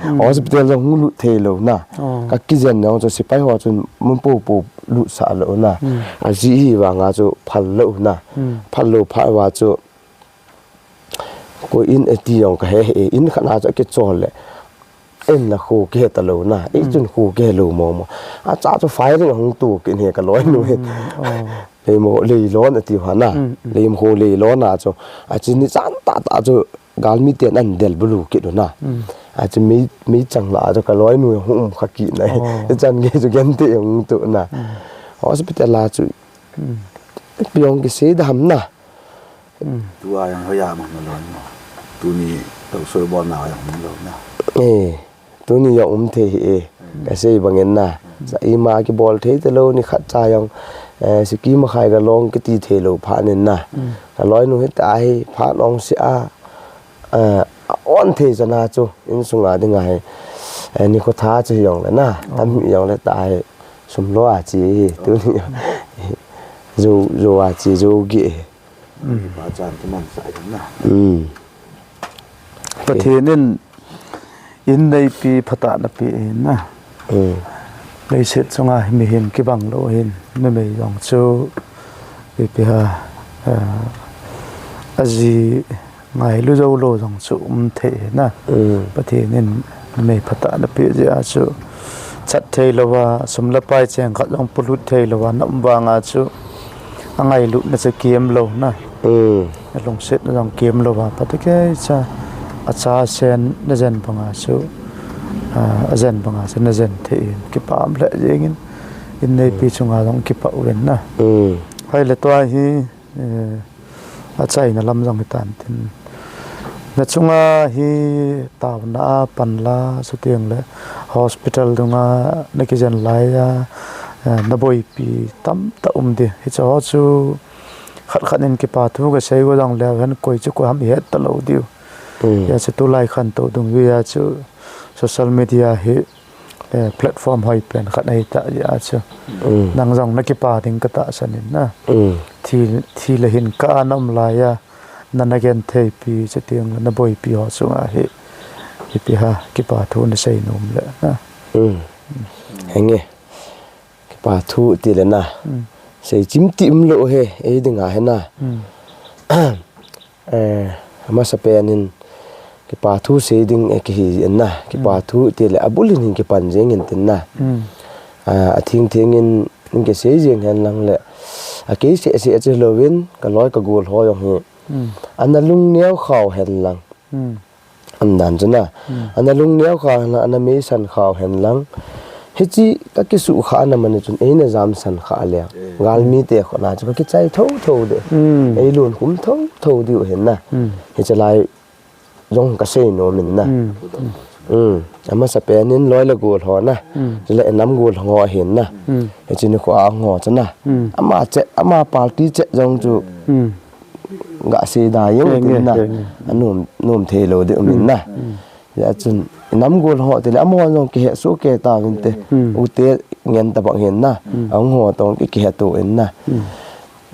Hmm. Hospital jong hung lut thei lou na. Oh. Ka kijen jong chu sepai ho chun mun popo lutsah lou na. Hmm. A ji hi vang a chu phal lou na. Hmm. Phal lou phat uva chu Koi in ati jong ka he, he, in khat na chu akichol le. In la khu kihe ta lou na, ei chun khu kihe lou mo mo. A cha chu firing ahung tu kit hi ka loinu hin. Hmm, oh. Leimo, Leilon ati uva na. Hmm, hmm. Leimo Leilon a chu. A chu ni chan tah tah chu galmi ten an del bulu kit u na. Hmm. A chu mei, meichang la chu ka loinu hung um kha kit na. Oh. Chan gei chu gente hung tu na. Hmm. Hospital a chu. Hmm. Ipi jong kisei da ham na. Hmm. Tua jong hoiya mang lou na. Tuni tau soi bol na jong mang lou na. Eh, tuni jong um thei hi e. Hmm. Ka sei bang in na. Hmm. Sa ima kibol thei talou ni khat cha jong, eh, siki ma khai ka long kiti thei lou phat in na. Hmm. Ka loinu hi ta hi phat long si a, eh, a on thei cha na chu insunga dinga hi. Eh, ni kho tha chu jong le na. Oh. Tam jong le ta hi sum lo a chi hi. Tuni jong. Zo, zo a chi, zo gi. Mm. Pa chan kiman sa in na. Mm. Pathen in in neipi phatah napeh in na. Mm. Leiset chunga hi mihem kibang lou hin, numei jong chu, ipi ha, ah, aji ngailu jou lou jong chu um thei na. Mm. Pathen in numei phatah napeh jeh a chu chat thei lou a, sum le pai cheng khat jong polut thei lou a, na um vang a chu, angailutna chu kem lou na. Mm. Alungsetna jong kem lou a, phatecha, acha sen na jen bang a chu, a, ajen bang a chu na jen thei in, kipah lheh jeng in, in neipi chunga jong kipah uvin na. Mm. Hoi le tua hi, eh, achaina lam jong hitan tin. Na chunga hi taona a pan la, chuteng le hospital dunga na kijen lai a, eh, na boipi tamtah um ding. Hiche ho chu khat khat in kipa thu ka sei go jong le hen koi chu koi ham i het talou diu. Mm. Hijeh a chu tulai khantou dungjuia chu social media hi eh, platform hoi pen khat ahi ta jeh a chu. Mm. Nang jong na kipa ding ka tahsan in na. Mm. Thi, thi le hin kah a na um lai a, na na genthei pi chuteng le na boipi ho chunga hi. Ipi ha, kipa thu na sei nom le na. Mm. Henge. Kipa thu ti le na. Mm. Sei chim ti um lou he, ei dinga hi na. Mm. Eh, amasapen in kipa thu sei ding e kihi in na, kipa Mm. thu ti le abul in hin kipan jeng in tin na. Mm. Ah, atheng theng in, in kisei jeng hen lang le, akei seh seh a che lou in, ka loi ka gol ho jong hi. Mm. Ana lungneo khau hen lang. Mm. Aum dan chu na. Mm. Ana lungneo khau hen lang, ana meisan khau hen lang. Hiche ka kisuh kha na man chun, eina jamsan kha le. Mm. Galmi te kho na chu ka kichai tho tho de. Mm. Ei lun khum tho tho diu hin na. Mm. Hiche lai jong ka sei nom in na. Mm. Mm. Hmm. Amasa penin loi le gol ho na. Hmm. Chule inam gol ho ahin na. Hmm. Hiche nikho a hung ho chu na. Hmm. Ama chet, ama party chet jong chu. Hmm. Ga sei da jeng tin na. Anom, nom thei lou ding um in na. Hmm. Hijeh chun, inam gol ho tile, amaho jong kihe soh kei tauvin te. Hmm. Ute ngen tabang hin na. Hmm. Ahung ho toh ki, kihe to in na. Hmm.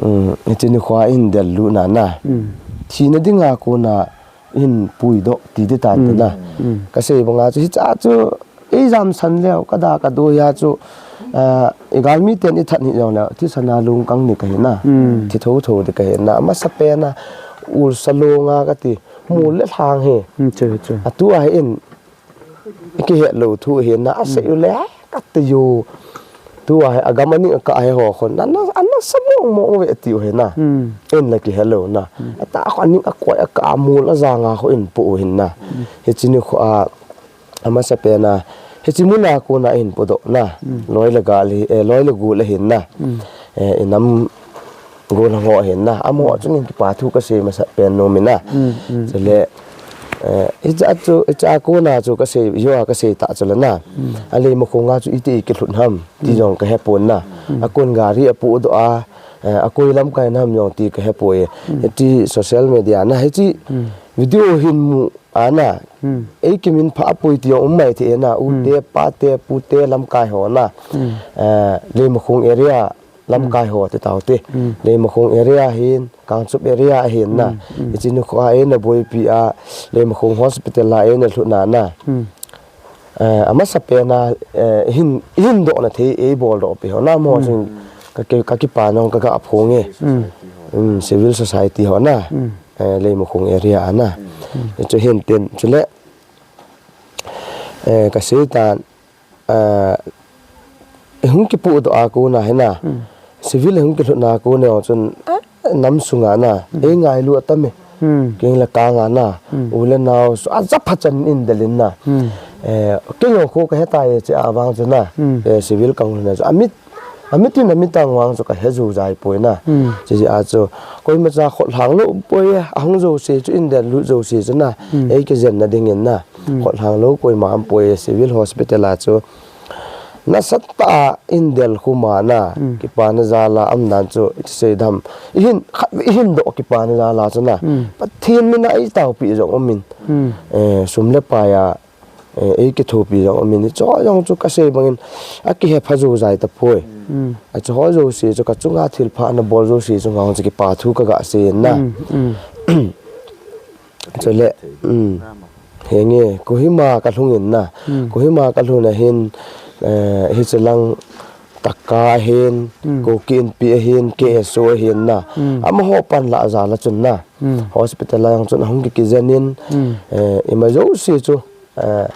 Hmm. Hiche nikho a hin del lut na na. Hmm. Thina dinga kona hin puidoh ti ding tan te na. Hmm. Kasei banga chu hicha chu, ei jamsan leu, kada kadoi a chu, ah, i galmi ten i that ni jong leu, thisan a lungkang ding kahi na. Hmm. Thi thotho ding kahi na. Amasa pen a, ulsa longa kati, mol le lhang hi. Hmm, chu, chu. Atua hi in, kihet lou thu hi na, asei u le, kati u. Tua hi, agam aning akah hi ho khun, ana, ana sa mong mong ve ti u hi na. Hmm. In la kihe lou na. Hmm. Ata khun aning akoi akah mol ajanga khun in pu u hin na. Hmm. Hiche nikho a, amasa pen a, hiche mun a kona hin pudoh na. Hmm. Loi le gal hi, eh, loi le gol ahin na. Hmm. Eh, inam gol ho ahin na. Amaho chun kipa thu kasei masa pen nom in na. Hmm, hmm. Chule, eh, hicha chu, hicha kona chu kasei, jo a kasei ta chu le na. Hmm. A Leimakhong a chu iti kilhut ham, ti jong kahe pon na. Hmm. Akon gari apodoh a, eh, akoi lamkai nam jong ti kahe poi. Hmm. Hiti social media na, hiche Hmm. video hin mu a na. Hmm. Ei kiminphah poi ti jong um mai thei na, Hmm. ute, pate, pute lamkai ho na. Hmm. Eh, Leimakhong area lamkai Hmm. ho ti tau te. Hmm. Leimakhong area hin, Kangchup area ahin na. Hmm. Hmm. Hiche nikho a eina boipi a, Leimakhong hospital a eina lhut na na. Hmm. Eh, amasa pen a, eh, hin, hin doh na thei, ei bol doh pi ho na mo Hmm. chun ka, ka, ka kipa nong ka ga phong e. Hmm. Hmm, civil society ho na. Hmm. Eh, Leimakhong area a na. Hmm. Chu hin tin, chule, eh, kasei tan, ah, hung kipudoh a kona hi na. Hmm. Civil hung kilhut na kona chun, ah, nam sunga na. Hmm. Ei ngailu atam e. Hmm. Keng le kang a na. Hmm. U le nao, su a japha chan in del in na. Hmm. Eh, kei jong khu kahe tai che a vang chu na. Hmm. Eh, civil kahung lhun a chu. Amit Amitin amitang vang chu kahe jou jai poi na. Hmm. Chuche a chu, koima cha khotlhang lou poi, ahung jouse chu in del lut jouse chu na. Hmm. Ei kijen na ding in na. Hmm. Khotlhang lou koima um poi, civil hospital a chu. Nasatah a in del khum a na. Hmm. Kipana jal a um dan chu, iti sei dam. Ihin, khat, ihin doh kipana jal a chu na. Hmm. Pathen min a ei taopi jong um in. Hmm. Eh, sum le pai a Eh, ei kithopi jong um in, hicho jong chu kasei bangin, akihe pha jou jai tapoi. Hmm. Achu ho jouse chu kachunga thilpha ana bol jouse chunga chu kipa thu kaga sei na. Hmm, hmm. Chule, hmm. Henge, Kohima kalhung in na. Hmm. Kohima kalhun a hin, eh, hiche lang Taka ahin, Hmm. Kuki Inpi ahin, K S O ahin na. Hmm. Amaho panla jal a chun na. Hmm. Hospital a jong chun ahung kikijen in, Hmm. eh, ima jouse chu, eh,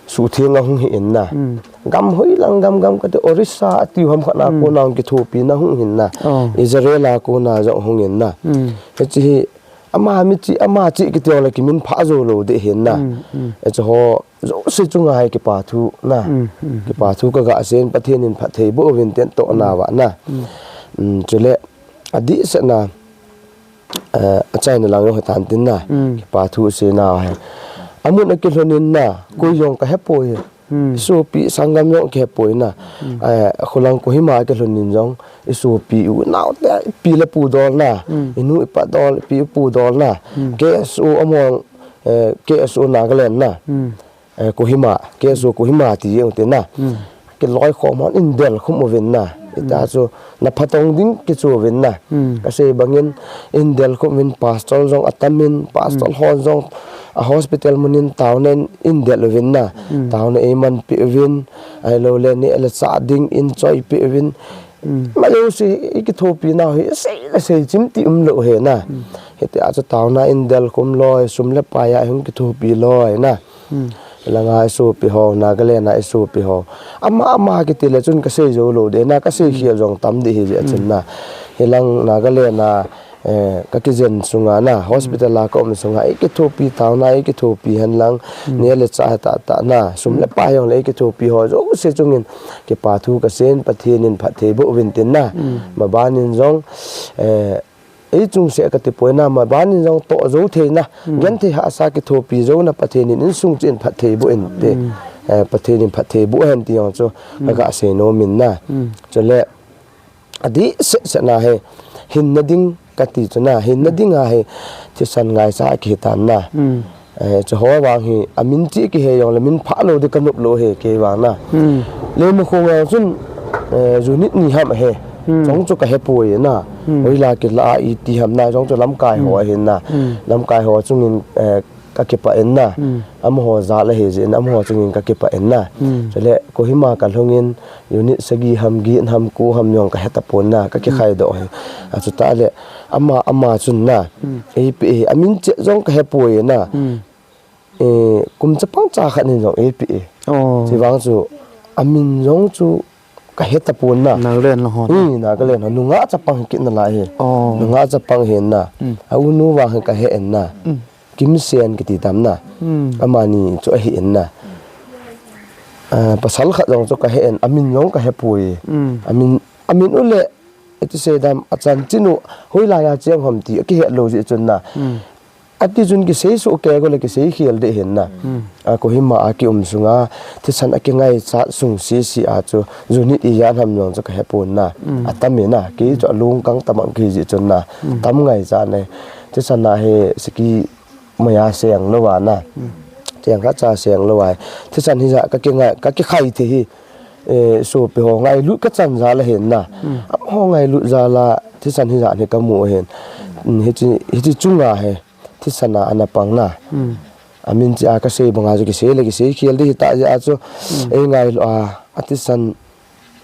suhtheng ahung hi in na. Hmm. Gam hoilang gam gam kati Orissa atiu ham khat na Hmm. kona hung kithopina hung hin na. Oh. Israel a kona jong hung in na. Hmm. Hiche hi ama michi, ama chi kiti jong le kiminphah jou lou ding hin na. Hmm, hmm. Hiche ho jouse chunga hi kipa thu na. Hmm, hmm. Kipa thu kaga sei in Pathen in phatthei boh uvin tin tohna Hmm. va na. Hmm. Hmm, chule adih seh na. Eh, achaina lang jong hitan tin na. Hmm. Kipa thu seina hi. Amun akilhun in na, koi jong kahe poi. Hmm. Sopi sanggam jong kahe poi na. Hmm. Eh, khulang Kohima akilhun in jong, isopi unau te, ipi le pu dol na. Hmm. Inu ipa dol, ipi ipu dol na. Hmm. K S O among, eh, K S O Nagaland na. Hmm. Eh, Kohima, K S O Kohima ti jeng tin na. Hmm. Kiloikhom hon in del khum uvin na. Hita Hmm. chu na phatong ding kichu uvin na. Hmm. Kasei bangin in del khum uvin pastor jong atam in, pastor Hmm. hon jong a hospital mun in taona in del uvin na. Hmm. Taona eimanpi uvin, ahilou le neh le chah ding in choipi uvin. Hmm. Ima jouse i kithopina hi sei le sei chim ti umlou hi na. Hmm. Hiti a chu taona in del khum loi, sum le pai a hung kithopi loi na. Hmm. Hilanga isopi ho, Nagaland a isopi ho. Ama, ama kiti le chun kasei jou lou ding na, kasei Hmm. khel jong tam ding hi jeh chun Hmm. na. Hilang Nagaland a, eh, kakijen sunga na, Hmm. hospital a kaum sunga, ikithopi taona, ikithopi hen lang, Hmm. neh le chah tah tah na, sum le Hmm. pai jong le ikithopi ho jouse chungin, kipa thu kasei in Pathen in phatthei boh uvin tin na. Hmm. Maban in jong, eh, ei chungse kati poi na, maban in jong toh jou thei na, genthei hahsa kithopi jou na, Pathen in insung chu in phatthei boh in te, eh, Pathen in phatthei boh hen ti jong chu kaga sei nom in na. Chule, adih seh seh na hi, hinna ding kati chu na, hinna ding a hi, thisan ngaichat kihi tan na. Eh, chu ho vang hi, amin chu kihe jong le min phah lou ding ka nop lou hi, kei vang na. Leimakhong a chun, eh, unit ni ham ahi. Chong chu ka he poi na. Hoila kila a iti ham na, chong chu lamkai ho ahi na. Lamkai ho chungin, eh, ka kipah in na. Amaho jal ahi jeh in, amaho chungin ka kipah in na. Chule, Kohima ka lhung in, unit sagi ham, get ham, ko ham jong ka he tapon na, ka kikhai doh hi. A chu ta le, ama, ama chun na. Ei pe hi, amin chu jong ka he poi na. Eh, kum chapang cha khat in jong ei pe hi. Oh. Chuvang chu, amin jong chu ka he tapon na. Nagaland lang ho. Hmm, Nagaland ho. Nungah chapang hi kit nalai hi. Oh. Nungah chapang hi na. Hmm. A unu vang hi ka he in na. Hmm. Kimsen kiti tam na. Hmm. Amani chu ahi in na. Ah, pasal khat jong chu ka he in, amin jong ka he poi. Hmm. Amin, amin u le, iti sei dam, achan chinu, hoilai a cheng ham ti, akihet lou jeh chun na. Hmm. Ati chun kisei soh kei go le kisei khel ding ahin na. Hmm. A Kohima a ki um sunga, thisan a kingaichat sung sese a chu, unit ijat ham jong chu ka he pon na. Hmm. Atam in na, kei chu alung kang tabang kihi jeh chun na. Hmm. Tam ngaichat na. Thisan a hi siki maya seng lou a na. Hmm. Cheng khat cha seng lou a. Thisan hijat ka kingai, ka kikhai thei hi. Eh, sopi ho ngailut ka chan jal ahin na. Hmm. Amaho ngailut jal a, thisan hijat hi ka mu ahin. Hmm, hichi, hichi chunga hi. Thisan a ana pang na. Hmm. Amin chu a ka sei banga chu kisei le kisei khel ding hita jeh a chu. Hmm. Ei ngailut a, a thisan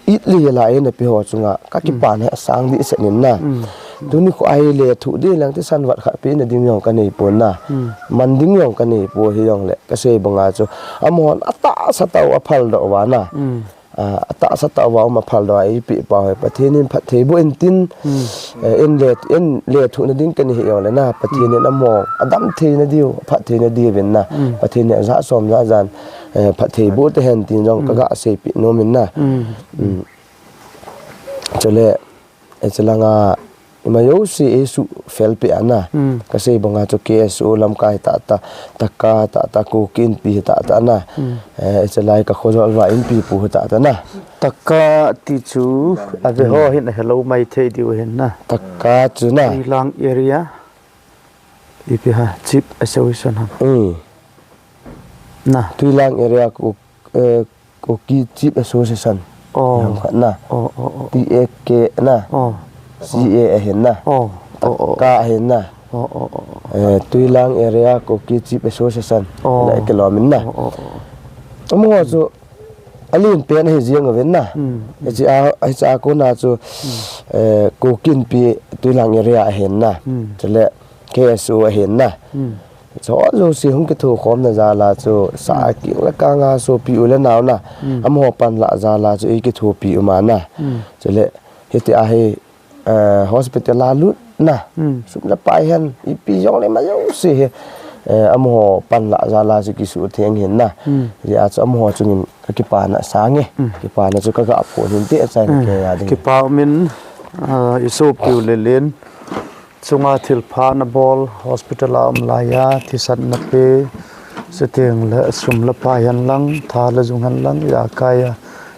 it le la ei na pe ho chunga. Ka kipana hi asang deh seh in na. Hmm. Tuni khu ahi le thu ding lang thisan vat khat pe na ding jong ka nei pon na. Hmm. Man ding jong ka nei poi hi jong le. Ka sei banga chu. Amahon atahsa tah u aphal doh uva na. Hmm. Ah, atahsa tah uva um aphal doh a ei pe pa hi. Pathen in phatthei boh in tin, hmm, eh, in le, in le thu na ding ka nei hi jong le na. Pathen in amaho, adam thei na diu, phat thei na diu vin na. Hmm. Pathen in ajat som jat jan, eh, phatthei boh tahen tin jong ka, hmm, ga sei pe nom in na. Hmm. Hmm. Chule, eh, chulanga, ima jouse ei suhfel pe a na. Hmm. Ka sei banga chu K S O lamkai tah tah, Taka tah tah, Kuki Inpi tah tah na. Hmm. Eh, chulai ka khojol uva Inpi pu tah tah na. Taka ti chu, ave ho, hmm, hin ahe lou mai thei diu ahin na. Taka chu na. Tuilang area. Ipi ham, Chief Association ham. Hmm. Na. Tuilang area Ku-, eh, Kuki Chief Association. Oh. Jong khat na. Oh, oh, oh. T A K na. Oh. C A ahin na. Oh. Oh, oh, oh. Taka ahin na. Oh, oh, oh, oh. Eh, Tuilang Area Kuki Chief Association. Oh. Na kilom in na. Oh, oh, oh. Amaho chu alen pen ahi jeng uvin na. Hmm. Hiche a, hiche a kona chu, hmm, eh, Kuki Inpi Tuilang Area ahin na. Hmm. Chule K S O ahin na. Hmm. Chu jouse hung kitho khomna jal a chu sa, hmm, a king le kang a sopi u le nao na. Hmm. Amaho panlah jal a chu ei kithopi um a na. Hmm. Chule hitia hi, eh, hospital a lut na. Hmm. Sum le pai hen, ipi jong le ima jouse hi, eh, amaho panlah jal a chu kisuhtheng ahin na. Hmm. Hijeh a chu amaho chungin ka kipana asang e. Hmm. Kipana chu ka ga phong in te achaina, hmm, kei a ding. Kipa um in, ah, i sopi u le len chunga thilpha nabol, hospital a um laiya, thisan nape, chuteng le sum le pai hen lang, tha le jung hen lang, ijakai a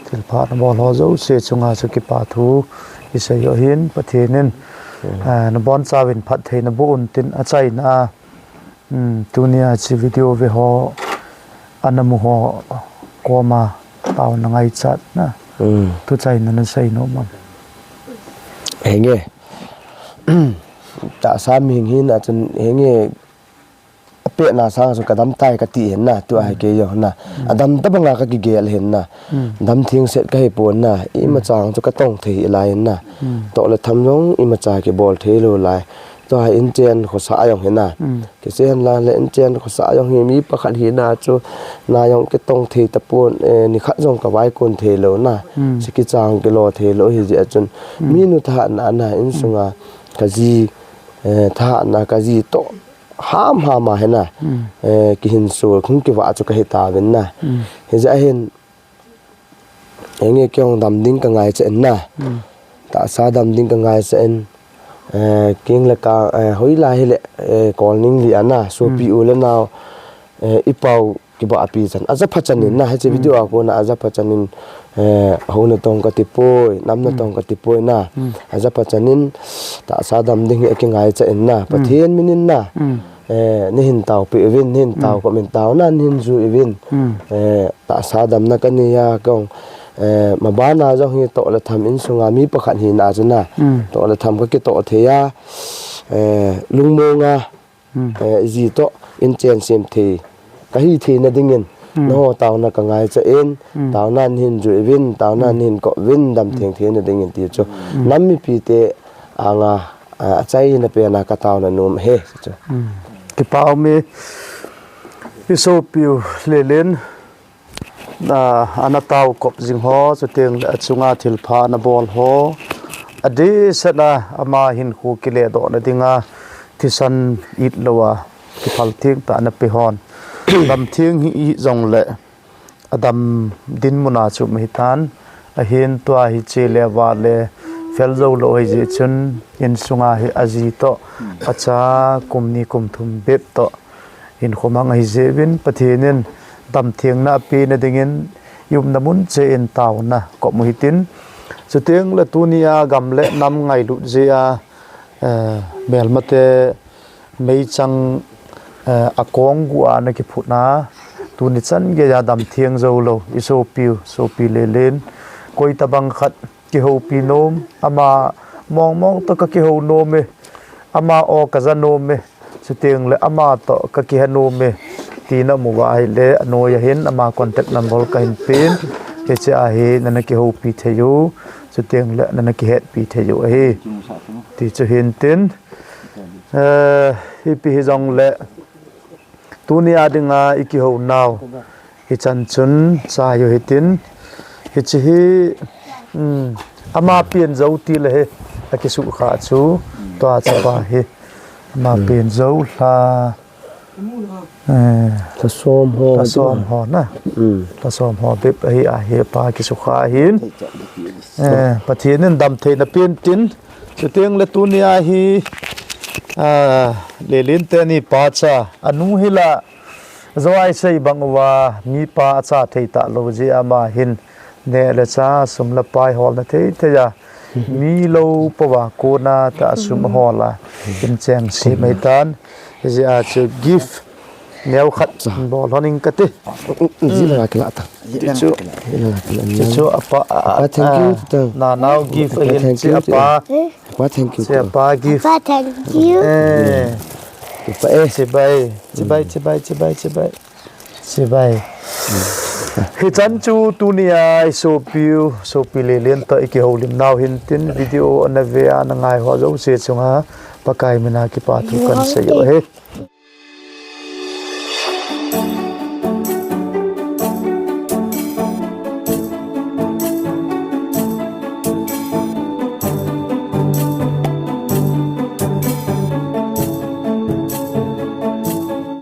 thilpha nabol ho jouse chunga chu kipa thu isei u ahin, Pathen in, hmm, eh, nabonchauvin phatthei naboh un tin achaina a, hmm, tunia hiche video ve ho, ana mu ho koma pao nangaichat na. Hmm. Thuchaina nasei nom am? Henge. Tahsa mihem hina chun henge, apehna sang chu kadam tai kati ahin na, tua hi, hmm, kei jong na. Hmm. Adam tabanga ka kigel ahin na. Hmm. Dam thengset kahi pon na, hmm, imacha chu katong thei lai ahin na. Hmm. Toh le tham jong imacha kibol thei lou lai. Tua hi inchen khosa jong hi na. Hmm. Kichen lang le inchen khosa jong hi mi pakhat hina chu na jong kitong thei tapon, eh, nikhat jong kavaikon thei lou na. Hmm. Siki chang kilo thei lou hijeh a chun. Hmm. Minu thahatna na insunga, hmm, kaji, eh, thahatna kaji toh ham ham a hi na. Hmm. Eh, kihinso, hung kivah chu kahi tauvin na. Hmm. Hijeh a hin, henge kei jong dam ding kangaichat in na. Hmm. Tahsa dam ding kangaichat in. Eh, keng le kang, eh, hoilai hile, eh, kol ning li ana, sopi u le nao, eh, i pau kiba api chan. Aja pha chan in na, hiche video a kona aja pha chan in, eh, houna tong kati poi, namna tong kati poi na. Aja pha chan in, tahsa dam ding hi akingai cha in na, Pathen min in na. Eh, nei hin tao pi uvin, nei hin tao ko min tao na, nei hin ju uvin. Eh, tahsa damna kani a kong, eh, mabana jong hi toh le tham insunga mi pakhat hina chu na. Toh le tham ka kitoh thei a, eh, lungmonga, eh, iji toh in chen sem thei. Ka hi theina dingin, nangho taona ka ngaicha in, taona nei hin ju uvin, taona nei hin ko uvin, dam theng theina dingin ti chu. Nam mipite anga, ah, achaina pena ka taona nom ahi, chu. Kipa um e, i sopiu Lelen, ah, ana tao kop jing ho, chuteng le achunga thilpha ana bol ho. Adeh sena ama hinkho kiledohna dinga thisan it lou a, kiphal theng tah ana pe hon. Dam theng hi i jong le, adam dinmun a chu um ahi tan, ahin tua hiche le va le fel jou lou ahi jeh chun insunga hi aji toh, acha kum ni kum thum bep toh hinkho mang ahi jeh uvin Pathen in dam thengna apena dingin i umna mun cheh in taona kom u hitin. Chuteng le tunia gam le nam ngailut jeh a, eh, melmate meichang, eh, akong gu a ana kiphut na, tuni chan geiya dam theng jou lou, i sopiu, sopi Lelen, koi tabang khat kihoupi nom, ama mong mong toh ka kihou nom e, ama o ka ja nom e, chuteng le ama toh ka kihe nom e, tina mu va ahile, anoi a hin ama contact number ka hin pen, hiche a hi nana kihoupi thei u, chuteng le nana kihetpi thei u ahi. Ti chu hin tin, Eh, ipi hijong le, tunia dinga i kihou nau hichan chun chai u hitin, hiche hi, um, ama pen jou ti le hi, akisukha chu, tua chapa hi, ama pen jou lha, eh, lha som ho, lha som ho na, lha som ho bep ahi a hi pa kisukha hin, eh, Pathen in dam theina pen tin, chuteng le tunia hi, ah, Lelen teni pa cha, anu hi la, jo a i sei bang uva, mipa acha thei talou jeh a ama hin, neh le chah, sum le pai holna thei thei a, mi lou pouva kona tah a sum ahol a, in cheng sem ahi tan, hijeh a chu gift, neo khat bol lhon ing kati. Ji la kila ta. Ti chu, ti chu apa, apa, thank you, ah, ta. Nanao gift ahin, thank you, apa. Apa, thank you, ti apa gift. Apa, thank you. Eh. Apa, eh. Chibai, chibai, chibai, chibai, chibai. Chibai. Hichan chu tunia i sopiu, sopi Lelen toh i kihoulim nau hin tin video ana ve a na ngai ho jouse chunga Pakai mina kipa thu kan sei u ahi.